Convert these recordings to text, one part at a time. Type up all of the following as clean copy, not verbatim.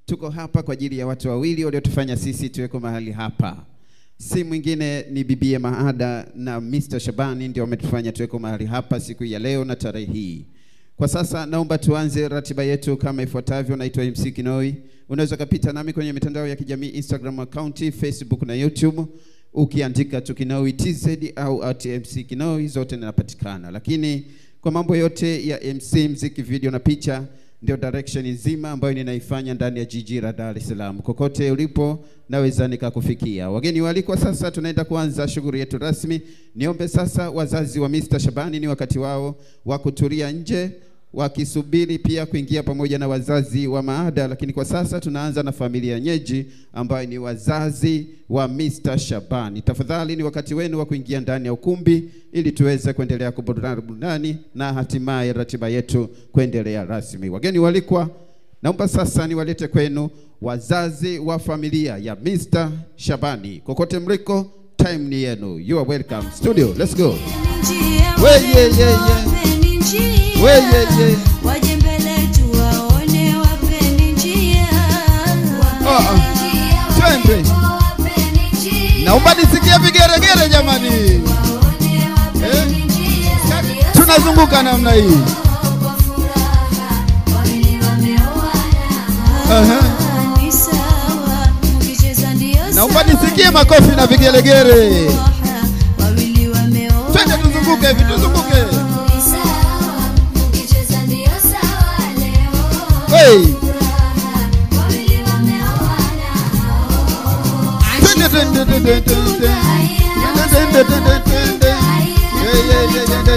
Tuko hapa kwa ajili ya watu wawili waliotufanya sisi tuweko mahali hapa. Si mwingine ni Bibie Maada na Mr. Shabani ndio wametufanya tuweko mahali hapa siku ya leo na tarehe hii. Kwa sasa naomba tuanze ratiba yetu kama ifuatavyo. Naitwa MC Kinoi. Unaweza kupita nami kwenye mitandao ya kijamii, Instagram account, Facebook na YouTube. Ukiandika tu Kinoi TZ au @MC Kinoi zote zinapatikana. Lakini kwa mambo yote ya MC, mziki, video na picha, ndio direction nzima ambayo ninaifanya ndani ya jiji la Dar es Salaam. Kokote ulipo naweza nikakufikia. Wageni waalikwa, sasa tunaenda kuanza shughuli yetu rasmi. Niombe sasa wazazi wa Mr. Shabani ni wakati wao wa kutulia nje wakisubiri pia kuingia pamoja na wazazi wa Maada, lakini kwa sasa tunaanza na familia nyeji ambayo ni wazazi wa Mr. Shabani. Tafadhali ni wakati wenu wa kuingia ndani ya ukumbi ili tuweze kuendelea kuburudana burudani na hatimaye ratiba yetu kuendelea rasmi. Wageni walikwa, naomba sasa niwalete kwenu wazazi wa familia ya Mr. Shabani. Kokote mliko, time ni yenu. You are welcome. Studio, let's go. We ye ye ye. We ye ye. Waje mbele tuwaone, wapeni njia. Twende. Naomba nisikie vigeregere jamani. Tunazunguka namna hii. Naomba nisikie makofi na vigelegere. Twende tuzunguke hivi, tuzunguke. Hey. Twende twende twende twende. Twende twende twende.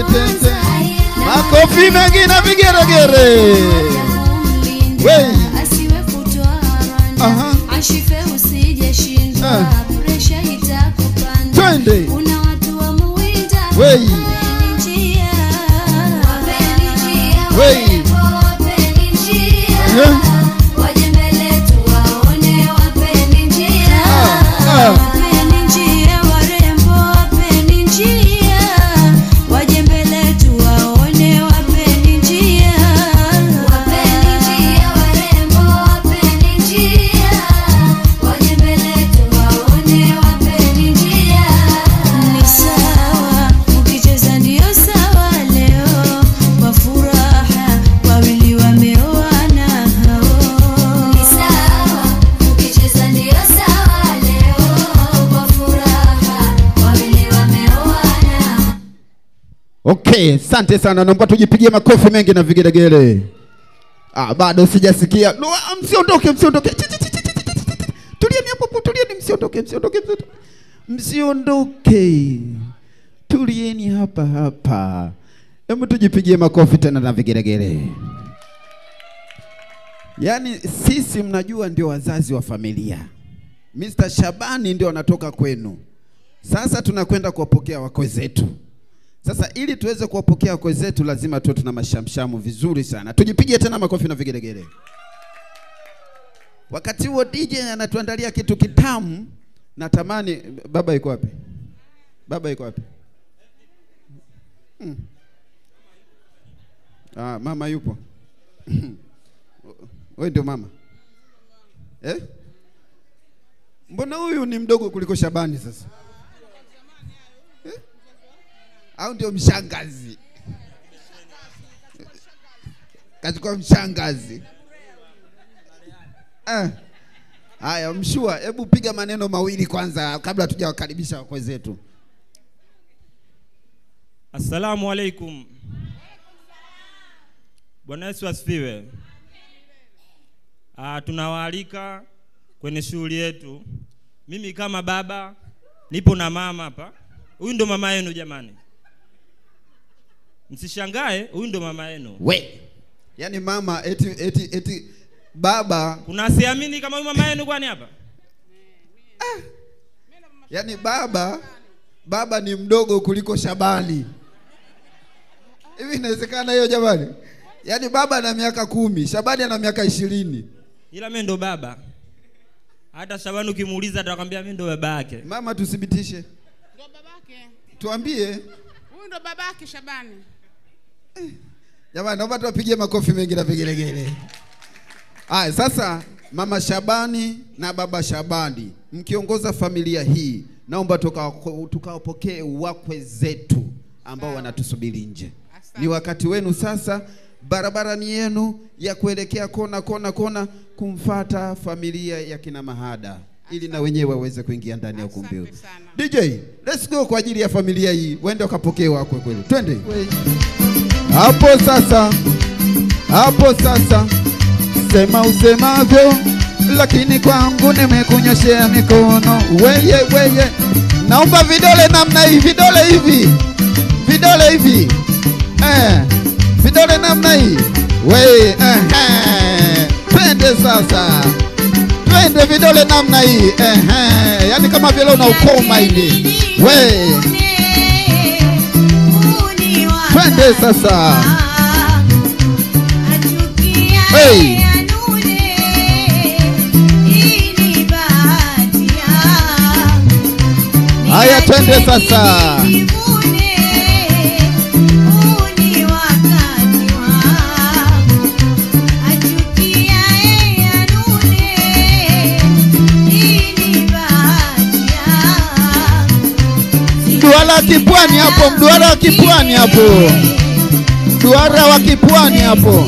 Twende. Makofi mengi na vigelegere. Hey. Ashife usije shindwa, pressure itakupanda. Twende. Kuna watu wa muwinda. Wey. Wapeni njia. Wey. Wapeni njia. Waje mbele tuwaone, wapeni njia. Wapeni njia warembo, wapeni njia. Waje mbele tuwaone, wapeni njia. Wapeni njia warembo, wapeni njia. Waje mbele tuwaone, wapeni njia. Ni sawa, ukicheza ndio sawa leo. Kwa furaha, wawili wameoana hao. Ni sawa, ukicheza ndio sawa leo. Kwa furaha, wawili wameoana. Okay, asante sana. Naomba tujipigie makofi mengi na vigelegele. Ah, bado sijasikia. No, msiondoke, msiondoke. Tulieni hapo, tulieni, msiondoke, msiondoke, msiondoke. Msiondoke. Tulieni hapa hapa. Hebu tujipigie makofi tena na vigelegele. Yaani sisi mnajua ndio wazazi wa familia. Mr. Shabani ndio anatoka kwenu. Sasa tunakwenda kuwapokea wakwe zetu. Sasa ili tuweze kuwapokea wakwe zetu lazima tuwe tuna mashamshamu vizuri sana. Tujipigie tena makofi na vigelegele. Wakati huo DJ anatuandalia kitu kitamu. Natamani baba yuko wapi? Baba yuko wapi? Ah, mama yupo. Wewe ndio mama. Eh? Mbona huyu ni mdogo kuliko Shabani sasa? Eh? Au ndio mshangazi? Kachukua mshangazi. Haya, mshua, hebu piga maneno mawili kwanza kabla hatujawakaribisha wakwe zetu. Assalamu alaikum. Bwana Yesu asifiwe. Tunawaalika kwenye shughuli yetu. Mimi kama baba nipo na mama hapa. Huyu ndo mama yenu jamani. Msishangae, huyu ndo mama yenu. We. Yaani mama eti baba. Kuna asiamini kama huyu mama yenu kwani hapa? Yaani baba ni mdogo kuliko Shabani. Hivi inawezekana hiyo jamani? Yaani baba ana miaka 10, Shabani ana miaka 20. Ila mimi ndo baba. Hata Shabani ukimuuliza atakwambia mimi ndo baba yake. Mama tuthibitishe. Ndo babake. Tuambie. Huyu ndo babake Shabani. Jamani, naomba tuwapigie makofi mengi na vigelegele. Haya, sasa Mama Shabani na Baba Shabani, mkiongoza familia hii, naomba tukawapokee wakwe zetu ambao wanatusubiri nje. Ni wakati wenu sasa, barabara ni yenu ya kuelekea kona kona kona kumfata familia ya kina Mahada ili na wenyewe waweze kuingia ndani ya ukumbi huu. DJ, let's go kwa ajili ya familia hii. Wende wakapokee wakwe kweli. Twende. Hapo sasa. Hapo sasa. Sema usemavyo, lakini kwangu nimekunyoshea mikono. Weye weye. Naomba vidole namna hii, vidole hivi. Vidole hivi. Vidole namna hii. Weye, Twende sasa. Twende vidole namna hii. Yaani kama vile unaukoma hivi. Weye. Twende sasa. Hey. Haya, twende sasa. Mduara wa kipwani hapo, mduara wa kipwani hapo. Mduara wa kipwani hapo.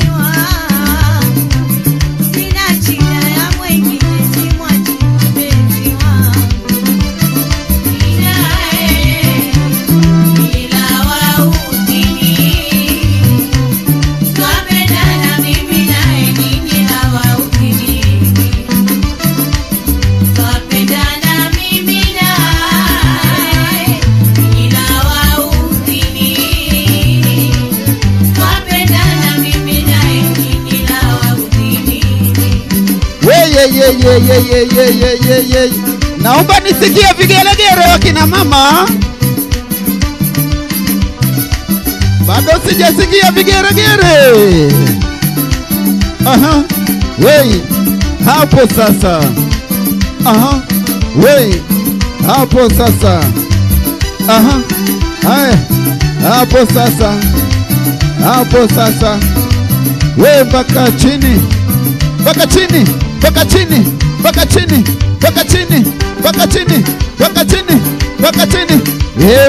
Ye. Naomba nisikie vigelegele wakina mama. Bado sijasikia vigelegele. Aha. Wei. Hapo sasa. Aha. Wei. Hapo sasa. Aha. Haya. Hapo sasa. Hapo sasa. Wei, mpaka chini. Mpaka chini. Mpaka chini, mpaka chini, mpaka chini, mpaka chini, mpaka chini, mpaka chini.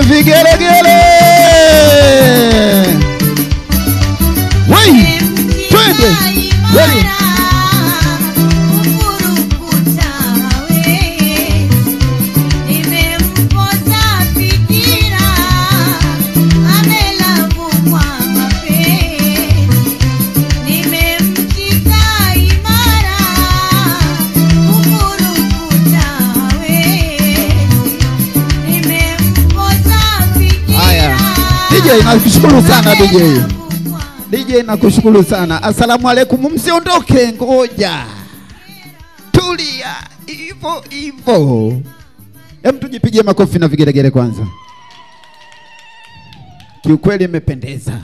Vigelegele. Wei, twende. Wei. DJ, nakushukuru sana DJ. DJ, nakushukuru sana. Asalamu alaikum. Msiondoke, ngoja. Tulia hivyo hivyo. Hem, tujipigie makofi na vigelegele kwanza. Kiukweli imependeza.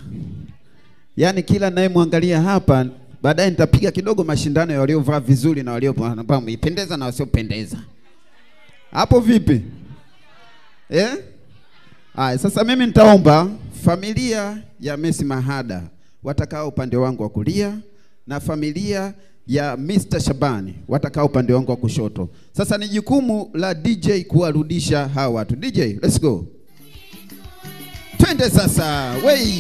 Yaani kila nayemwangalia hapa, baadaye nitapiga kidogo mashindano ya waliovaa vizuri na waliopendeza ipendeza na wasiopendeza. Hapo vipi? Eh? Aya, sasa mimi nitaomba familia ya Messi Mahada watakaa upande wangu wa kulia na familia ya Mr. Shabani watakaa upande wangu wa kushoto. Sasa ni jukumu la DJ kuwarudisha hawa watu. DJ, let's go. Twende sasa. Wei.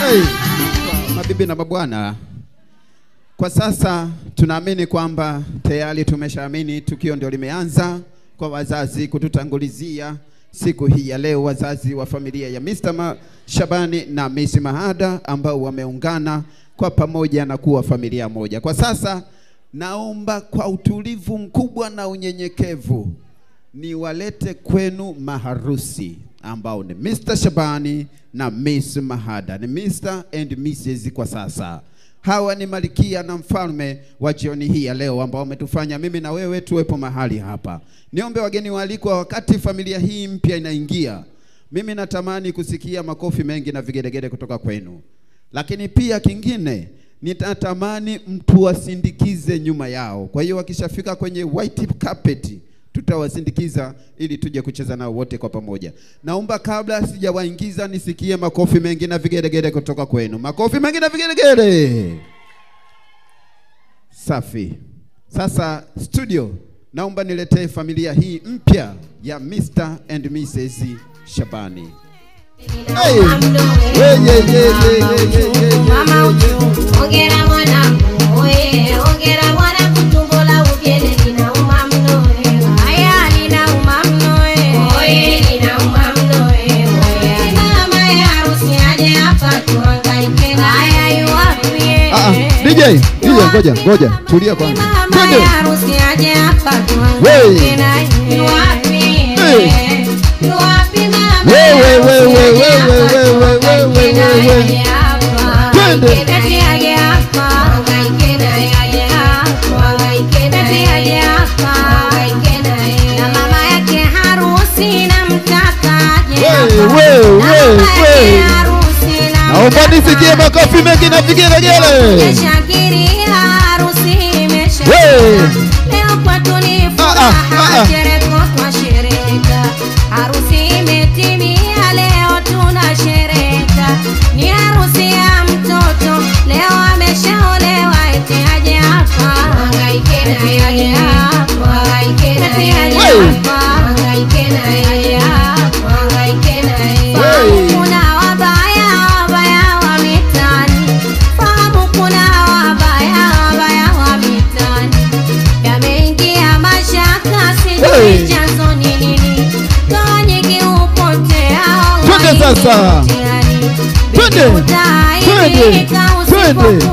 Hey. Mabibi na mabwana, kwa sasa tunaamini kwamba tayari tumeshaamini tukio ndio limeanza kwa wazazi kututangulizia siku hii ya leo, wazazi wa familia ya Mr. Shabani na Miss Mahada ambao wameungana kwa pamoja na kuwa familia moja. Kwa sasa naomba kwa utulivu mkubwa na unyenyekevu niwalete kwenu maharusi ambao ni Mr. Shabani na Miss Mahada, ni Mr. and Mrs. kwa sasa. Hawa ni malikia na mfalme wa jioni hii ya leo ambao wametufanya mimi na wewe tuwepo mahali hapa. Niombe wageni waalikwa, wakati familia hii mpya inaingia, mimi natamani kusikia makofi mengi na vigelegele kutoka kwenu. Lakini pia kingine, Nitatamani mtu wasindikize nyuma yao. Kwa hiyo wakishafika kwenye white carpet tutawasindikiza ili tuje kucheza nao wote kwa pamoja. Naomba kabla sijawaingiza nisikie makofi mengi na vigelegele kutoka kwenu. Makofi mengi na vigelegele. Safi. Sasa studio, naomba niletee familia hii mpya ya Mr. and Mrs. Shabani. Hey. Hey, hey, hey, hey, hey, hey. Mama uchungu, hongera mwanangu, oye, hongera mwanangu, tumbo la uvyele linauma mno, haya linauma mno, oye, linauma mno, oye. Mama ya harusi aje hapa tuhangaike, haya yuwapi? DJ, DJ, ngoja, tulia kwanza. Mama ya harusi aje hapa tuhangaike naye, yuwapi? Yuwapi mama? Wewe wewe wewe wewe wewe wewe. Twende. Na mama yake harusi namtaka aje. Wewe wewe. Naomba nisikie makofi mengi na vigelegele. Shangilia harusi imesha. Leo kwetu ni furaha, chereko twashereka. Harusi imetimia, leo tunashereka. Ni harusi ya mtoto, leo ameshaolewa, eti aje hapa. Eti aje hapa. Eti aje hapa. Eti aje hapa. Fahamu kuna wabaya, wabaya wa mitaani. Fahamu kuna wabaya, wabaya wa mitaani. Yameingia mashaka, sijui chanzo ni nini. Ndoa nyingi hupotea, Twende sasa. Twende. Twende. Twende.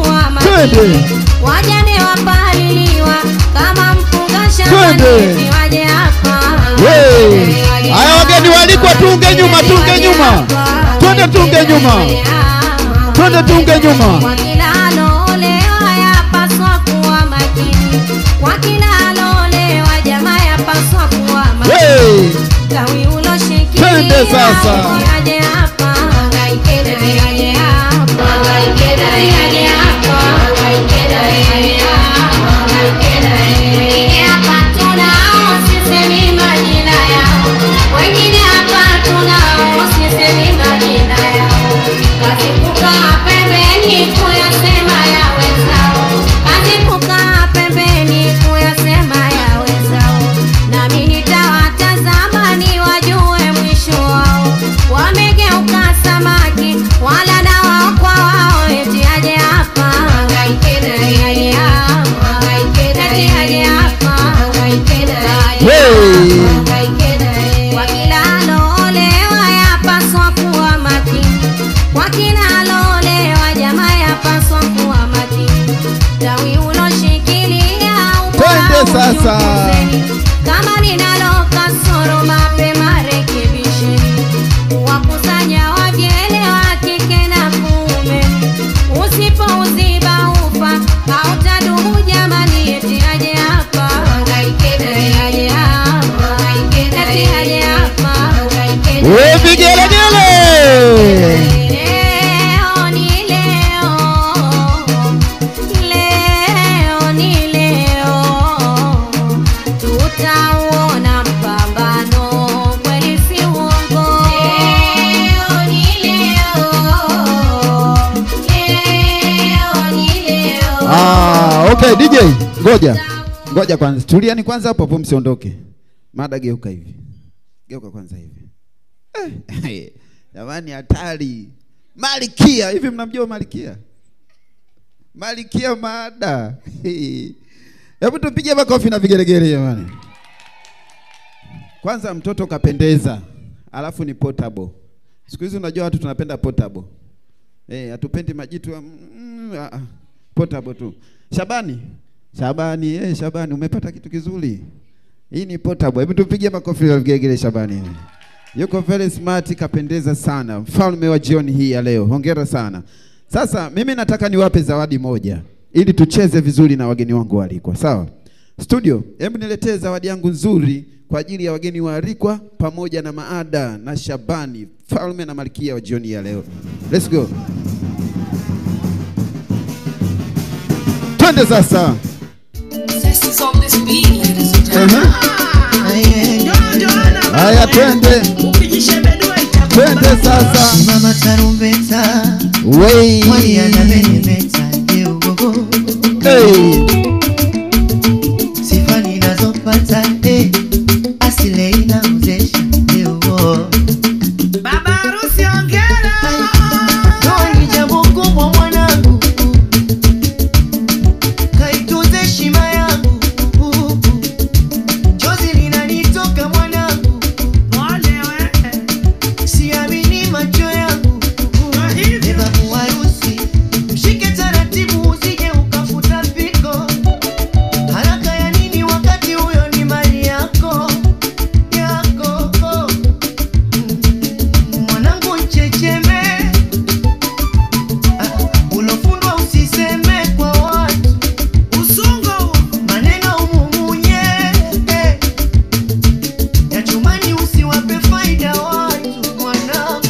Twende. Wajane wapaliliwa kama mpunga shambani, waje hapa. Haya wageni walikwa, tuunge nyuma, tuunge nyuma. Twende tuunge nyuma. Twende tuunge nyuma. Kwa kila alolewa yapaswa kuwa makini. Kwa kila alolewa jamaa yapaswa kuwa makini. Tawi uloshikilia, Twende sasa. aje hapa. Aje hapa. Aje hapa. Wengine hapa tunao, sisemi majina yao. Wengine hapa tunao, sisemi majina yao. Kazi kukaa pembeni kuyasema ya wenzao. Kazi kukaa pembeni kuyasema ya wenzao. Nami nitawatazama niwajue mwisho wao. Wamegeuka samaki, wala na wao kwa wao, eti aje hapa. Eti aje hapa. Eti aje hapa. Kwa kila alolewa yapaswa kuwa makini. Kwa kila alolewa jamaa yapaswa kuwa makini. Tawi uloshikilia Twende sasa. Kama ninalo kasoro mapema rekebisheni. Wakusanya wavyele wa kike na kuume. Usipouziba ufa hautadumu jamani, eti aje hapa. Eti aje hapa. Eti aje hapa. We vigelegele. Leo ni leo. Leo ni leo. Tutauona mpambano, kweli si uongo. Leo ni leo. Leo ni leo. Okay DJ, ngoja. Ngoja kwanza. Tuliani kwanza hapo hapo msiondoke. Mada geuka hivi. Geuka kwanza hivi. Jamani hatari. Malkia, hivi mnamjua Malkia? Malkia Mada. Hebu tupige makofi na vigelegele jamani. Kwanza mtoto kapendeza, alafu ni portable. Siku hizi unajua watu tunapenda portable. Hatupendi majitu portable tu. Shabani. Shabani, Shabani umepata kitu kizuri. Hii ni portable. Hebu tupige makofi na vigelegele Shabani. Yuko very smart, kapendeza sana. Mfalme wa jioni hii ya leo. Hongera sana. Sasa mimi nataka niwape zawadi moja ili tucheze vizuri na wageni wangu waalikwa. Sawa? Studio, hebu niletee zawadi yangu nzuri kwa ajili ya wageni waalikwa pamoja na Maada na Shabani, mfalme na malkia wa jioni ya leo. Let's go. Twende sasa. Haya twende. Twende sasa. Mama tarumbeta. Wei. Mwali anameremeta. Hey. Sifa ninazopata asile inaozesha. Baba harusi hongera. Ndoa ni jambo kubwa mwanangu, kaitunze heshima yangu. Chozi linanitoka mwanangu, Pole we. siamini macho yangu. Babu harusi mshike taratibu, usije ukafuta piko. Haraka ya nini wakati huyo ni mali yako yako. Mwanangu nchecheme, ulofundwa usiseme kwa watu. Usungo Maneno umumunye ya chumani, usiwape faida watu. Mwanangu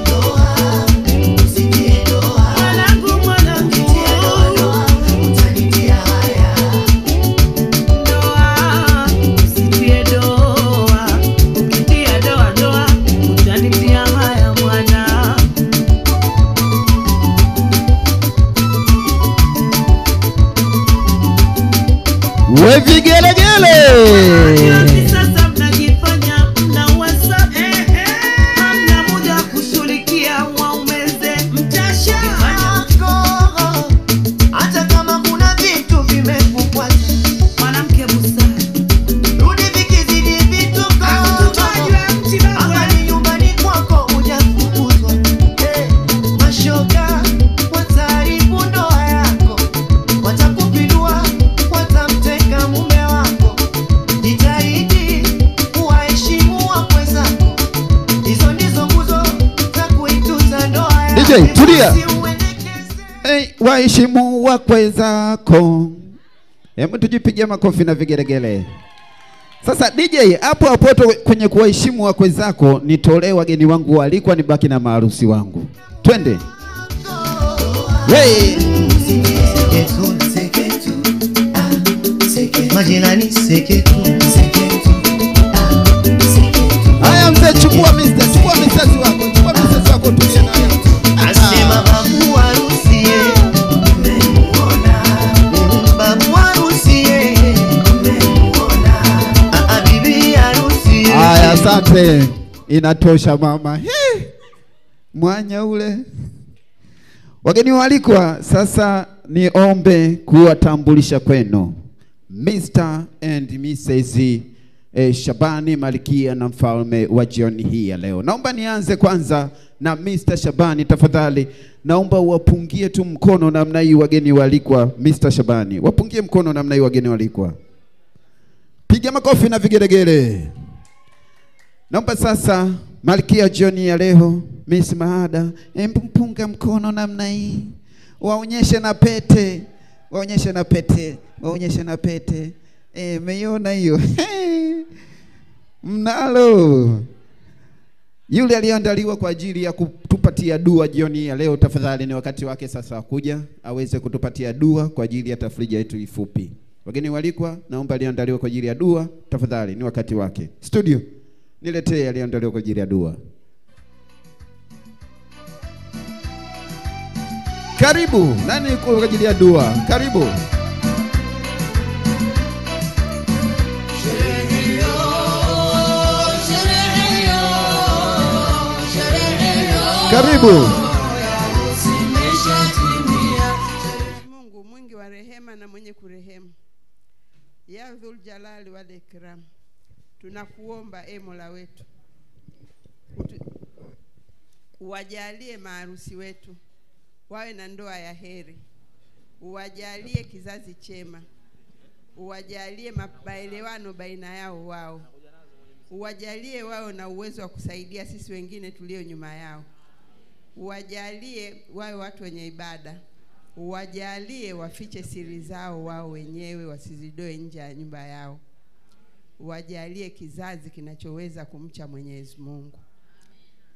doa, usitie doa. mwanangu, mwanangu. Ukitia doa doa, utanitia haya. Doa, usitie doa. Ukitia doa doa, utanitia haya mwana. We vigelegele. Sasa mnajifanya mna WhatsApp. Hamna muda wa kushughulikia waume zenu. Mtasha. Yako, hata kama kuna vitu vimekukwaza, Mwanamke busara. rudi vikizidi vituko. Hapa ni nyumbani kwako, hujafukuzwa. Mashoga wataharibu ndoa yako, watakupindua, watamteka mume wako. Jitahidi kuwaheshimu wakwe zako, hizo ndizo nguzo za kuitunza ndoa yako. DJ, tulia. Usiuendekeze Hey, waheshimu wakwe zako. Hebu tujipigie makofi na vigelegele. Sasa DJ, hapo hapo tu kwenye kuwaheshimu wakwe zako, nitolee wageni wangu waalikwa, nibaki na maharusi wangu. Twende. Hey. Seketu, seketu, ah, seketu. Majirani seketu, seketu, ah, seketu. Haya mzee, chukua mister, chukua mistari wako, chukua mistari wako tulie nayo. Asema babu harusi ye, nimemuona. Babu harusi ye, nimemuona. Ah, ah, bibi harusi ye. Haya, asante. Inatosha mama. He. Mwanya ule. Wageni waalikwa, sasa niombe kuwatambulisha kwenu Mr. and Mrs. Shabani Malkia na mfalme wa jioni hii ya leo. Naomba nianze kwanza na Mr. Shabani, tafadhali. Naomba wapungie tu mkono namna hii wageni waalikwa. Mr. Shabani, wapungie mkono namna hii wageni waalikwa. Piga makofi na vigelegele. Naomba sasa Malkia jioni ya leo, Miss Mahada, hebu mpunga mkono namna hii. Waonyeshe na pete. Waonyeshe na pete. Waonyeshe na pete. Umeiona hiyo? Mnalo. Yule aliyeandaliwa kwa ajili ya kutupatia dua jioni ya leo, tafadhali ni wakati wake sasa kuja aweze kutupatia dua kwa ajili ya tafrija yetu ifupi. Wageni walikwa, naomba aliyeandaliwa kwa ajili ya dua, tafadhali ni wakati wake. Studio, niletee aliyeandaliwa kwa ajili ya dua. Karibu, nani yuko kwa ajili ya dua? Karibu. Karibu. Mungu mwingi wa rehema na mwenye kurehemu, Ya Dhul Jalali wal Ikram, tunakuomba e Mola wetu uwajalie maharusi wetu wawe na ndoa ya heri, uwajalie kizazi chema, uwajalie maelewano baina yao wao, uwajalie wao na uwezo wa kusaidia sisi wengine tulio nyuma yao, uwajalie wawe watu wenye ibada, uwajalie wafiche siri zao wao wenyewe wasizidoe nje ya nyumba yao, uwajalie kizazi kinachoweza kumcha Mwenyezi Mungu.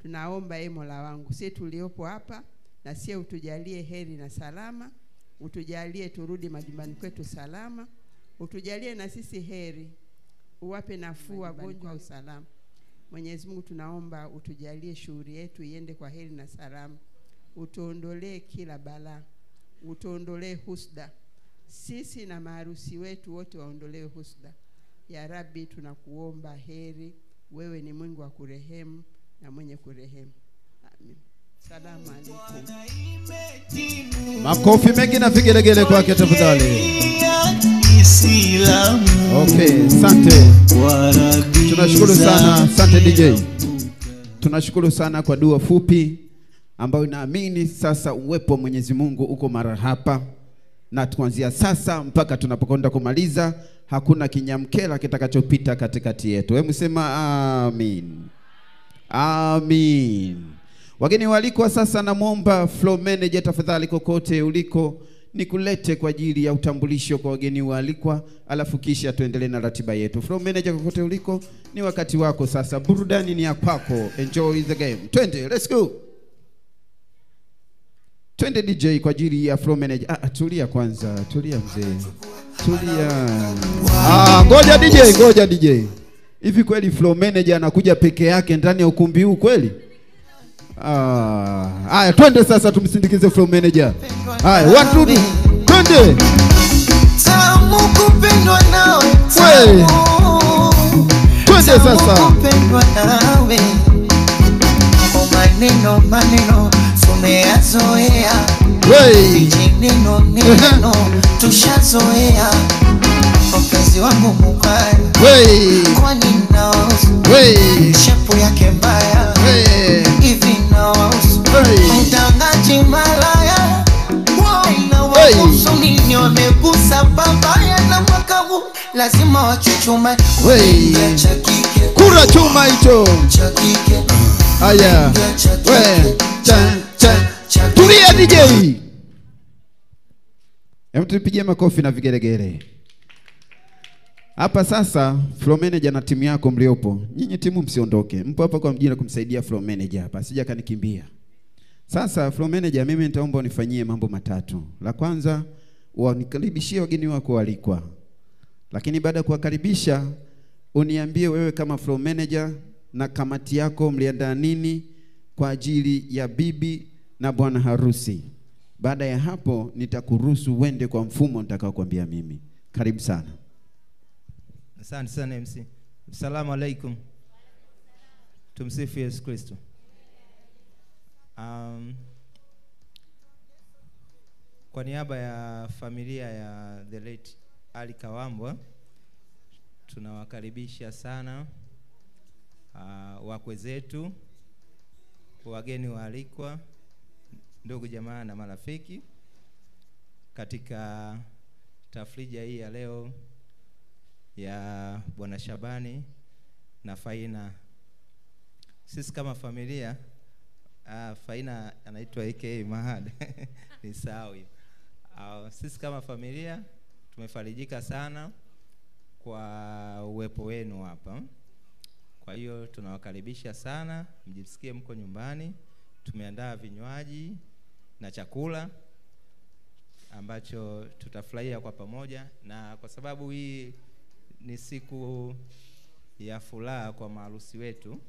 Tunaomba e Mola wangu, sisi tuliopo hapa na sie utujalie heri na salama, Utujalie turudi majumbani kwetu salama. Utujalie na sisi heri. Uwape nafuu wagonjwa usalama. Mwenyezi Mungu tunaomba utujalie shughuli yetu iende kwa heri na salama. Utuondolee kila balaa. Utuondolee husda. Sisi na maharusi wetu wote waondolewe husda. Ya Rabbi, tunakuomba heri. Wewe ni Mungu wa kurehemu na mwenye kurehemu. Amin. Salamu alaikum. Makofi mengi na vigelegele kwake tafadhali. Okay, asante. Tunashukuru sana, asante DJ. Tunashukuru sana kwa dua fupi ambayo naamini sasa uwepo wa Mwenyezi Mungu uko mara hapa, na tuanzia sasa mpaka tunapokwenda kumaliza hakuna kinyamkela kitakachopita katikati yetu. Hebu sema amin. Amin. Wageni waalikwa, sasa namuomba floor manager tafadhali, kokote uliko nikulete kwa ajili ya utambulisho kwa wageni waalikwa, alafu kisha tuendelee na ratiba yetu. Floor manager, kokote uliko, ni wakati wako sasa. Burudani ni ya kwako. Enjoy the game. Twende, let's go. Twende DJ kwa ajili ya floor manager. Ah, tulia kwanza, tulia mzee. Tulia. Ah, ngoja DJ, ngoja DJ. Hivi kweli floor manager anakuja peke yake ndani ya ukumbi huu kweli? Ah, haya twende sasa tumsindikize floor manager. Haya, 1 2 twende. Tamu kupendwa nawe. Tamu. Twende sasa. Kupendwa nawe. O maneno maneno tumeyazoea. Wey. Neno neno tushazoea. Mpenzi wangu mubaya. Wey. Kwani naosu. Wey. Shepu yake mbaya. Wey. Hivi naosu. Wey. Mtangaji malaya. Wahusu nini wamegusa babaya na mwaka huu lazima wachuchume. Wey. Kura chuma hicho. Haya. We. Cha cha. Tulia DJ. Hebu tupigie makofi na vigelegele. Hapa sasa floor manager na timu yako mliopo, nyinyi timu msiondoke. Mpo hapa kwa mjini kumsaidia floor manager hapa, asije kanikimbia. Sasa floor manager, mimi nitaomba unifanyie mambo matatu. La kwanza, wanikaribishie wageni wako waalikwa. Lakini baada ya kuwakaribisha, uniambie wewe kama floor manager na kamati yako mliandaa nini kwa ajili ya bibi na bwana harusi. Baada ya hapo nitakuruhusu uende kwa mfumo nitakaokuambia mimi. Karibu sana. Asante sana MC. Assalamu alaikum. Tumsifu Yesu Kristo. Kwa niaba ya familia ya the late Ali Kawambwa, tunawakaribisha sana wakwe zetu, wageni waalikwa, ndugu jamaa na marafiki katika tafrija hii ya leo ya Bwana Shabani na Faina. Sisi kama familia, Faina anaitwa aka Mahad. Ni sawa. Sisi kama familia tumefarijika sana kwa uwepo wenu hapa. Kwa hiyo tunawakaribisha sana, mjisikie mko nyumbani. Tumeandaa vinywaji na chakula ambacho tutafurahia kwa pamoja, na kwa sababu hii ni siku ya furaha kwa maharusi wetu,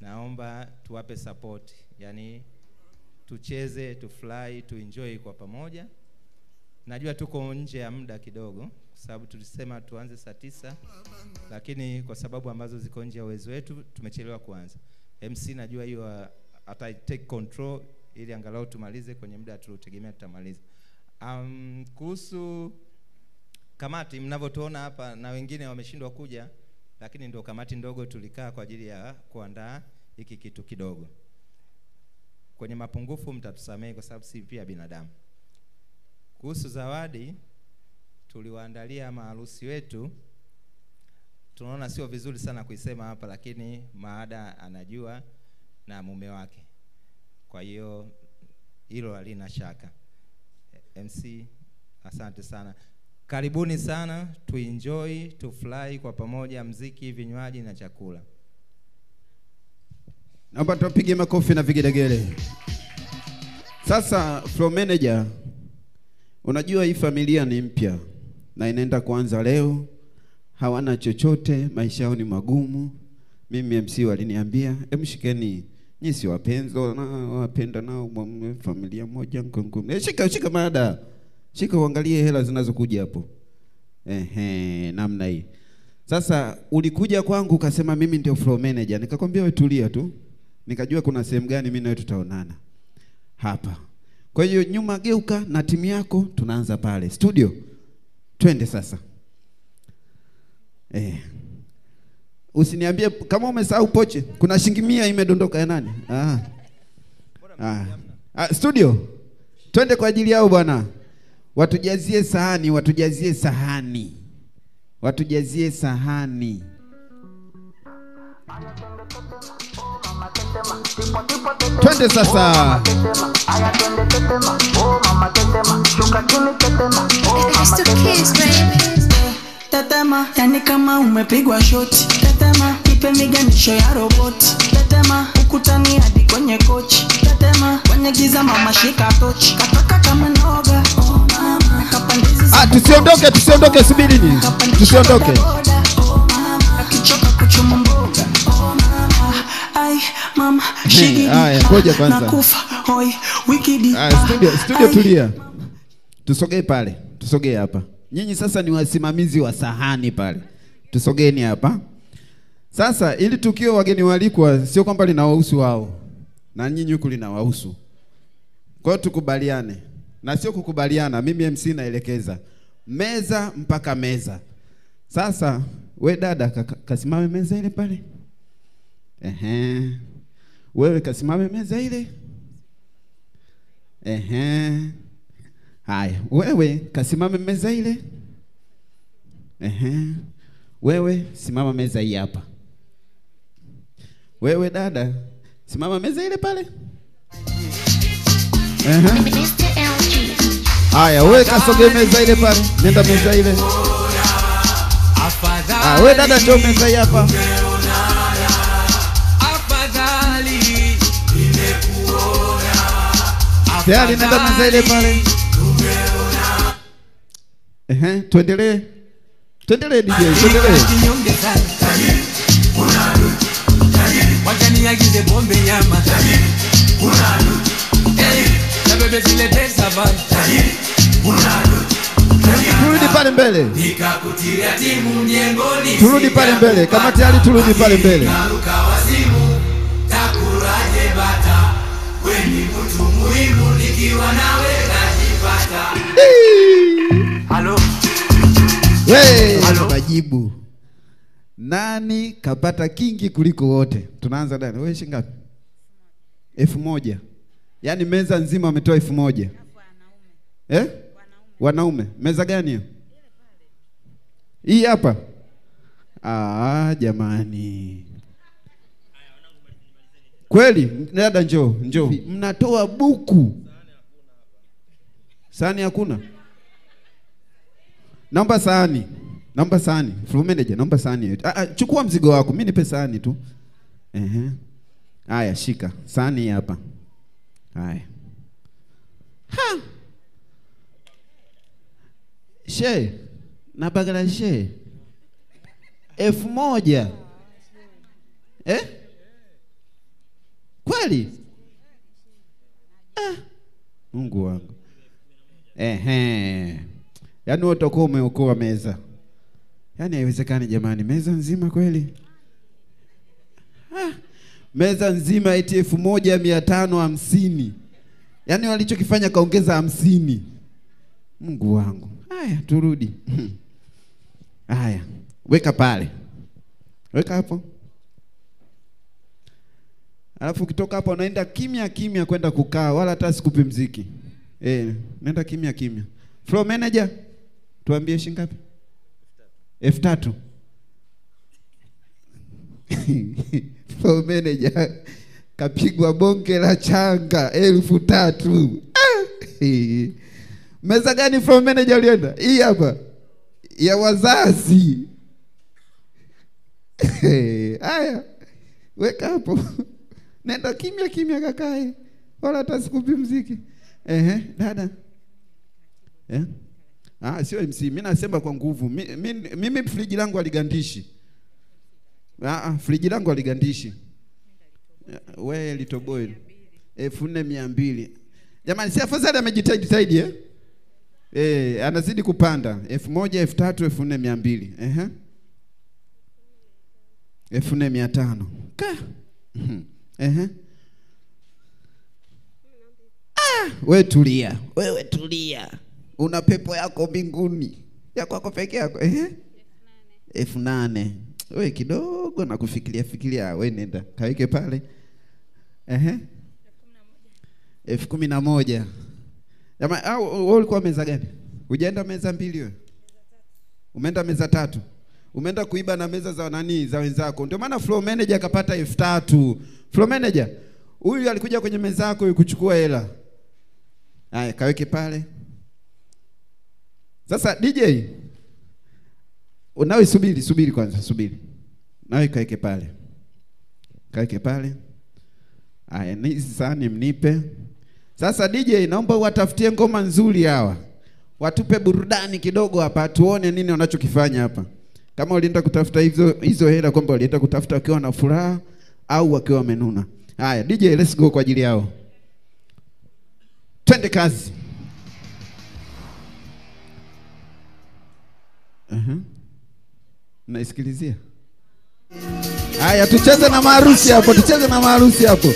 naomba tuwape support, yani tucheze, tufurahi, tuenjoy kwa pamoja. Najua tuko nje ya muda kidogo kwa sababu tulisema tuanze saa 9, lakini kwa sababu ambazo ziko nje ya uwezo wetu tumechelewa kuanza. MC najua hiyo ata take control ili angalau tumalize kwenye muda tuliotegemea tutamaliza. Kuhusu kamati mnavyotuona hapa na wengine wameshindwa kuja, lakini ndio kamati ndogo tulikaa kwa ajili ya kuandaa hiki kitu kidogo. Kwenye mapungufu mtatusamehe kwa sababu si pia binadamu. Kuhusu zawadi tuliwaandalia maharusi wetu, tunaona sio vizuri sana kuisema hapa, lakini Maada anajua na mume wake. Kwa hiyo hilo halina shaka. MC, asante sana. Karibuni sana, tuenjoy, tufurahi kwa pamoja, mziki, vinywaji na chakula. Naomba tupige makofi na vigelegele. Sasa floor manager, Unajua hii familia ni mpya na inaenda kuanza leo. Hawana chochote, maisha yao ni magumu. Mimi MC waliniambia, "Emshikeni, nyinyi si wapenzi na wapenda nao familia moja nkonko." Shika shika mada. Shika uangalie hela zinazokuja hapo. Ehe, namna hii. Sasa ulikuja kwangu ukasema mimi ndio floor manager. Nikakwambia wewe tulia tu. Nikajua kuna sehemu gani mimi na wewe tutaonana hapa. Kwa hiyo nyuma geuka na timu yako tunaanza pale studio. Twende sasa. Usiniambie kama umesahau poche. Kuna shilingi 100 imedondoka ya nani? Studio. Twende kwa ajili yao bwana. Watujazie sahani, watujazie sahani. Watujazie sahani. Twende sasa. Tetema, yani kama umepigwa shoti. Tetema, ipe miganisho ya roboti. Tetema, ukutani hadi kwenye kochi. Tetema, kwenye giza mama shika tochi. Kataka kama noga, oh mama. Kapandizi. Tusiondoke, tusiondoke, subirini. Tusiondoke. Oh mama, akichoka kuchuma mboga. Oh mama, ai mama, shigidi. Haya, ngoja kwanza. Nakufa, hoi, wikidi. Studio, studio tulia. Tusogee pale, tusogee hapa. Nyinyi sasa ni wasimamizi wa sahani pale. Tusogeeni hapa. Sasa ili tukio wageni waalikwa sio kwamba linawahusu wao. Na nyinyi huku linawahusu. Kwa hiyo tukubaliane. Na sio kukubaliana, mimi MC naelekeza. Meza mpaka meza. Sasa we dada kasimame meza ile pale. Ehe. Wewe kasimame meza ile. Ehe. Haya, wewe kasimame meza ile. Ehe. Wewe simama meza hii hapa. Wewe dada simama meza ile pale. Ehe. Haya, wewe kasogee meza ile pale. Nenda meza ile. Ah, wewe dada njoo meza hii hapa. Tayari nenda meza ile pale. Ehe, tuendelee. Tuendelee DJ, tuendelee. Wakaniagize bombe nyama. Na bebe zile pesa bana. Turudi pale mbele. Nikakutilia timu mjengoni. Turudi pale mbele. Kama tayari turudi pale mbele. Naruka wazimu, takuraje bata. Wewe ni mtu muhimu nikiwa nawe najipata. Halo. Hey, majibu. Nani kapata kingi kuliko wote? Tunaanza dada. Wewe shilingi ngapi? 1000. Yaani meza nzima wametoa 1000. Eh? Wanaume. Meza gani hiyo? Hii hapa. Ah, jamani. Kweli, dada njoo, njoo. Mnatoa buku. Sahani hakuna. Naomba sahani. Naomba sahani. Floor manager, naomba sahani. Chukua mzigo wako, mimi nipe sahani tu. Ehe. Haya, shika. Sahani hapa. Haya. Ha. She, na bagala she. 1000. Eh? Kweli? Ah. Mungu wangu. Ehe. Yaani wewe utakuwa umeokoa meza. Yaani haiwezekani jamani, meza nzima kweli? Ah, meza nzima eti 1550. Yaani walichokifanya kaongeza 50. Mungu wangu. Haya, turudi. Haya, weka pale. Weka hapo. Alafu ukitoka hapo unaenda kimya kimya kwenda kukaa, wala hata sikupi mziki. Nenda kimya kimya. Floor manager, tuambie shilingi ngapi? 3000. Floor manager kapigwa bonge la changa 3000. Meza gani floor manager ulienda? Hii hapa ya wazazi. Haya, weka hapo. Nenda kimya kimya kakae, wala hata sikupi mziki. Ehe, dada Eh? Ah, sio MC. Mimi nasema kwa nguvu. Mimi friji langu aligandishi. Ah, friji langu aligandishi. Wewe litoboy. 4200. Jamani, si afadhali amejitahidi eh? Eh, anazidi kupanda. 1000, 3000, 4200. Ehe. 4500. Ka. Ehe. Ah, wewe tulia. Wewe tulia. Una pepo yako mbinguni. Ya kwako peke yako. Ehe. 8000. Wewe kidogo na kufikiria fikiria, wewe nenda. Kaweke pale. Ehe. 11000. Jamaa, au wewe ulikuwa meza gani? Hujaenda meza mbili wewe? Umeenda meza tatu. Umeenda kuiba na meza za nani za wenzako. Ndio maana floor manager akapata 3000. Floor manager, huyu alikuja kwenye meza yako kuchukua hela. Haya, kaweke pale. Sasa DJ, unawe subiri, subiri kwanza, subiri. Nawe kaweke pale. Kaweke pale. Haya, ni sahani mnipe. Sasa DJ, naomba uwatafutie ngoma nzuri hawa. Watupe burudani kidogo hapa, tuone nini wanachokifanya hapa. Kama ulienda kutafuta hizo hela, kwamba ulienda kutafuta wakiwa na furaha au wakiwa wamenuna. Haya, DJ, let's go kwa ajili yao. Twende kazi. Naisikilizia. Haya, tucheze na maharusi hapo, tucheze na maharusi hapo.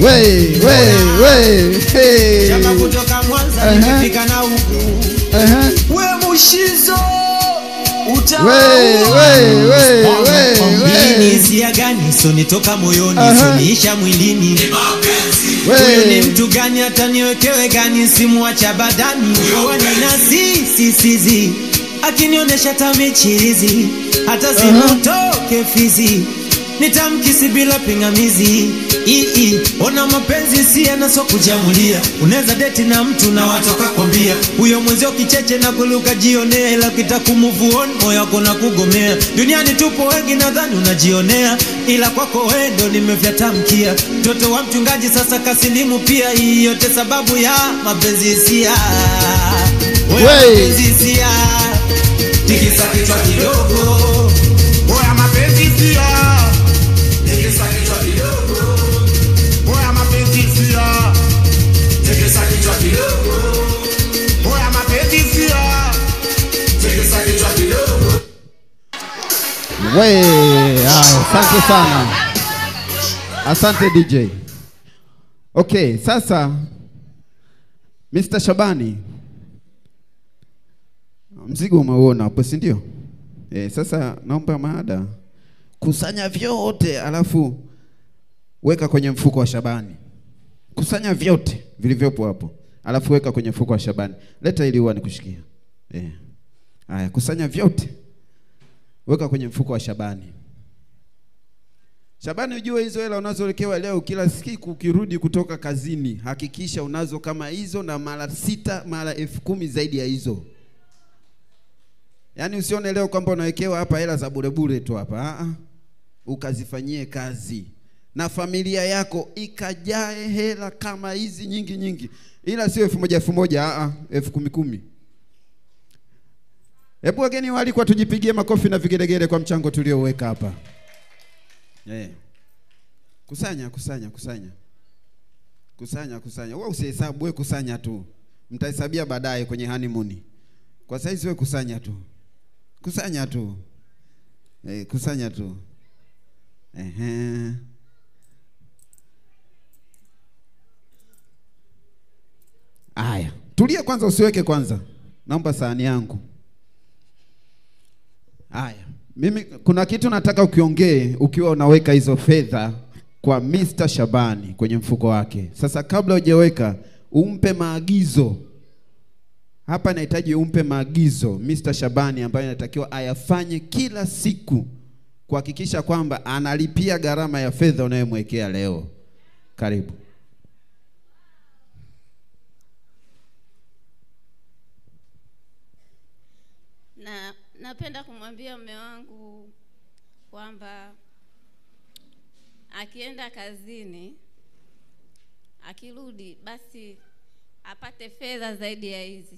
Wewe, we, hey. Chama kutoka Mwanza nimefika na huku. We Mushizo We. Ni hisia gani sonitoka moyoni, soniisha mwilini. Huyu ni mtu gani hata niwekewe gani, simuacha badani. Ni sisi akinionesha tamichirizi, hata simutoke fizi, nitamkisi bila pingamizi. Ona mapenzi si yanaso kujamulia. Unaweza date na mtu na watoka kwambia huyo mwenzio kicheche na kuluka jionea, ila ukitaka kumove on moyo wako na kugomea. Duniani tupo wengi nadhani unajionea, ila kwako wewe ndo nimefyatamkia. Mtoto wa mchungaji sasa kasilimu pia, hii yote sababu ya mapenzi hisia. Mapenzi hisia, tikisa kichwa kidogo. Oya mapenzi hisia, tikisa kichwa kidogo. Oya mapenzi hisia, tikisa kichwa kidogo. Oya mapenzi hisia, tikisa kichwa kidogo. We, asante sana. Asante DJ. Okay, sasa Mr. Shabani, mzigo umeuona hapo, si ndio? Sasa naomba maada kusanya vyote alafu weka kwenye mfuko wa Shabani. Kusanya vyote vilivyopo hapo alafu weka kwenye mfuko wa Shabani. Leta ili huwa nikushikia. Haya, kusanya vyote weka kwenye mfuko wa Shabani. Shabani, ujue hizo hela unazolekewa leo kila siku ukirudi kutoka kazini, hakikisha unazo kama hizo na mara 6 mara 10,000 zaidi ya hizo. Yaani usione leo kwamba unawekewa hapa hela za bure bure tu hapa. Ukazifanyie kazi na familia yako ikajae hela kama hizi nyingi nyingi. Ila sio 1000 1000, 10,000. Hebu wageni walikuwa tujipigie makofi na vigelegele kwa mchango tulioweka hapa. Kusanya, kusanya, kusanya. Kusanya, kusanya. Wewe usihesabu, wewe kusanya tu. Mtahesabia baadaye kwenye honeymoon. Kwa saizi wewe kusanya tu. Kusanya tu. Kusanya tu. Aya, tulia kwanza, usiweke kwanza. Naomba sahani yangu. Aya, mimi kuna kitu nataka ukiongee ukiwa unaweka hizo fedha kwa Mr. Shabani kwenye mfuko wake. Sasa kabla hujaweka, umpe maagizo. Hapa nahitaji umpe maagizo Mr. Shabani ambaye anatakiwa ayafanye kila siku kuhakikisha kwamba analipia gharama ya fedha unayomwekea leo. Karibu. Na napenda kumwambia mume wangu kwamba akienda kazini akirudi basi apate fedha zaidi ya hizi.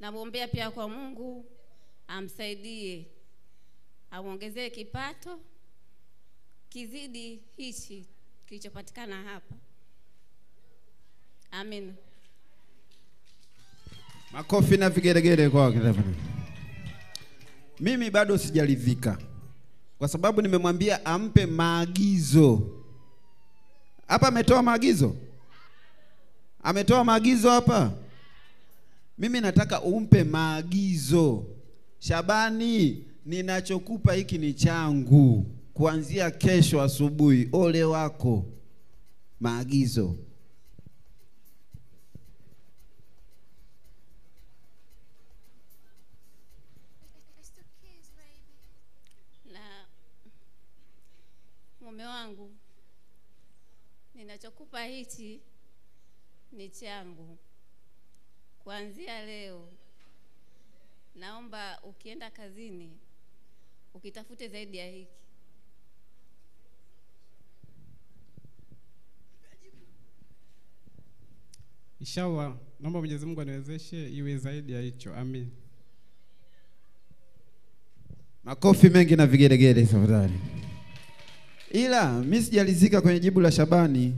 Namwombea pia kwa Mungu amsaidie, amuongezee kipato kizidi hichi kilichopatikana hapa. Amen. Makofi na vigelegele kwa wakati. Mimi bado sijaridhika kwa sababu nimemwambia ampe maagizo. Hapa ametoa maagizo? Ametoa maagizo hapa? Mimi nataka umpe maagizo. Shabani, ninachokupa hiki ni changu. Kuanzia kesho asubuhi, ole wako. Maagizo. Na mume wangu, ninachokupa hichi ni changu. Kuanzia leo naomba ukienda kazini ukitafute zaidi ya hiki. Inshallah, naomba Mwenyezi Mungu aniwezeshe iwe zaidi ya hicho. Amin. Makofi mengi na vigelegele tafadhali. Ila mimi sijalizika kwenye jibu la Shabani.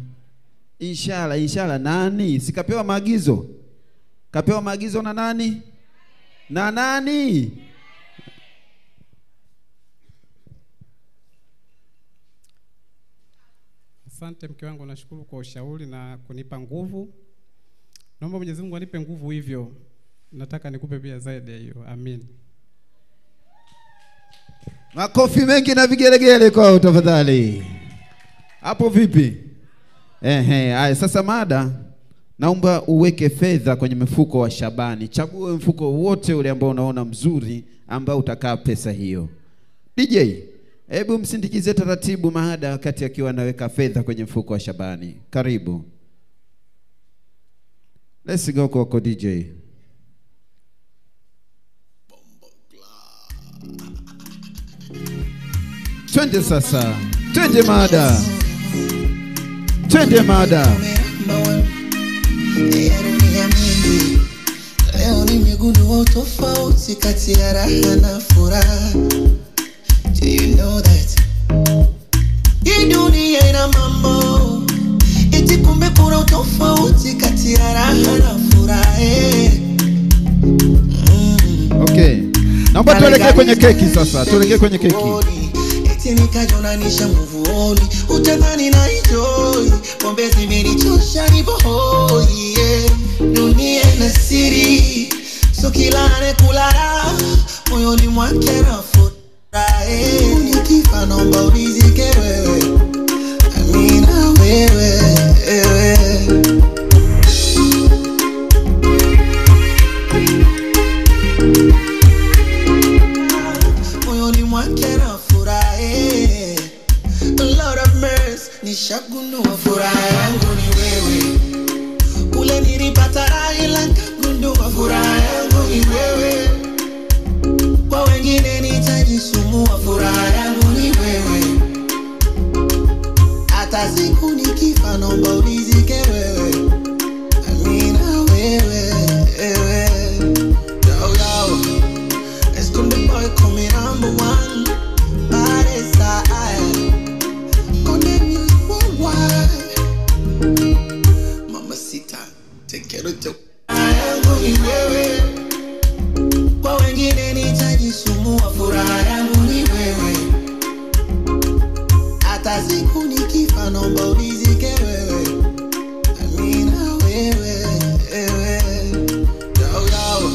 Inshallah, inshallah nani? Sikapewa maagizo. Kapewa maagizo na nani? Na nani? Asante mke wangu, nashukuru kwa ushauri na kunipa nguvu. Naomba Mwenyezi Mungu anipe nguvu hivyo. Nataka nikupe pia zaidi hiyo. Amin. Makofi mengi na vigelegele kwa tafadhali. Hapo vipi? Ehe, haya sasa mada, naomba uweke fedha kwenye mfuko wa Shabani. Chague mfuko wote ule ambao unaona mzuri ambao utakaa pesa hiyo. DJ, hebu msindikize taratibu Mahada wakati akiwa anaweka fedha kwenye mfuko wa Shabani. Karibu. Let's go kwako DJ. Twende sasa. Twende Mahada. Twende Mahada. Leo nimegundua tofauti kati ya raha na furaha. Do you know that? Hii dunia ina mambo. Eti kumbe kuna tofauti kati ya raha na furaha. Okay. Naomba tuelekee kwenye keki sasa. Tuelekee kwenye keki. Eti nikajonanisha mvuoni, utadhani na enjoy. Pombe zimenichosha nipo hoi. Dunia ina siri, so kila anayekula moyoni mwake na furaha. Nikifa naomba unizike wewe, amina wewe, wewe. Moyoni mwake na furaha. Lord of mercy, nishagundua furaha yangu ni wewe. Kule nilipata raha ila nikagundua furaha yangu ni wewe. Kwa wengine nitajisumbua, furaha yangu ni wewe. Hata siku nikifa naomba unizike wewe, amina wewe, wewe. Yo, yo. It's Konde Boy, call me number one. Paresa, Konde Music Worldwide. Mamacita, te quiero te. Yangu ni wewe. Kwa wengine nitajisumbua, furaha yangu ni wewe. Hata siku nikifa naomba unizike wewe, amina wewe, wewe. Yo, yo.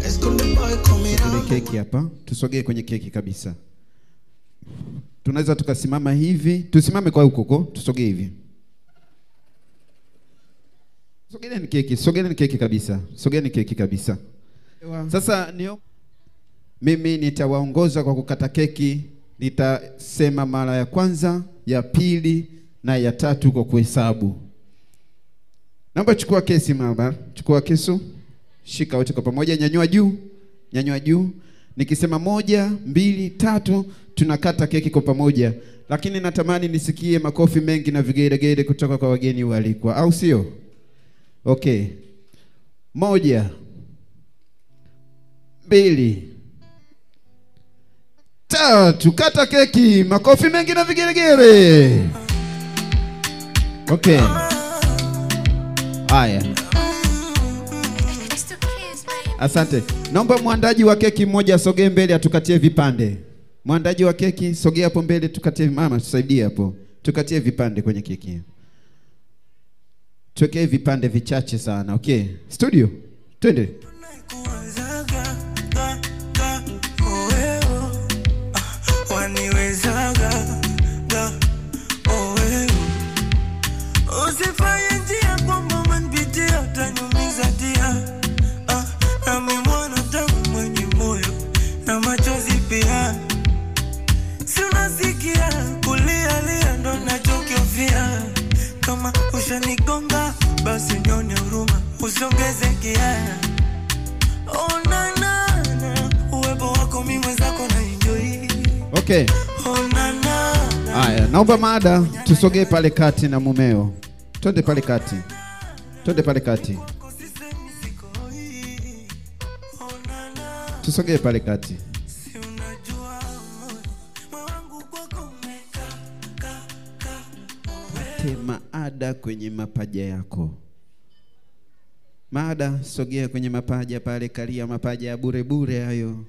It's Konde Boy, call me number. Keki hapa, tusogee kwenye keki kabisa. Tunaweza tukasimama hivi, tusimame kwa huko huko, tusogee hivi. Sogeeni keki, sogeeni keki kabisa. Sogeeni keki kabisa. Sasa nio mimi nitawaongoza kwa kukata keki. Nitasema mara ya kwanza, ya pili na ya tatu kwa kuhesabu. Naomba chukua kesi mama, chukua kisu, shika wote kwa pamoja, nyanyua juu, nyanyua juu. Nikisema 1, 2, 3 tunakata keki kwa pamoja. Lakini natamani nisikie makofi mengi na vigelegele kutoka kwa wageni waalikwa, au sio? Okay. 1, 2, 3, kata keki, makofi mengi na vigelegele. Okay. Haya. Asante. Naomba mwandaji wa keki mmoja asogee mbele atukatie vipande. Mwandaji wa keki sogea hapo mbele tukatie, mama tusaidie hapo. Tukatie vipande kwenye keki. Tuwekee vipande vichache sana. Okay. Studio. Twende. Ushanigonga basi nyone huruma usongeze kia. Oh na na na, uwepo wako mimi mwenzako na enjoy. Okay. Oh na na na. Haya, naomba Maada tusogee pale kati na mumeo. Twende pale kati. Twende pale kati. Tusogee pale kati. Maada kwenye mapaja yako. Maada sogea kwenye mapaja pale, kalia mapaja ya bure bure hayo.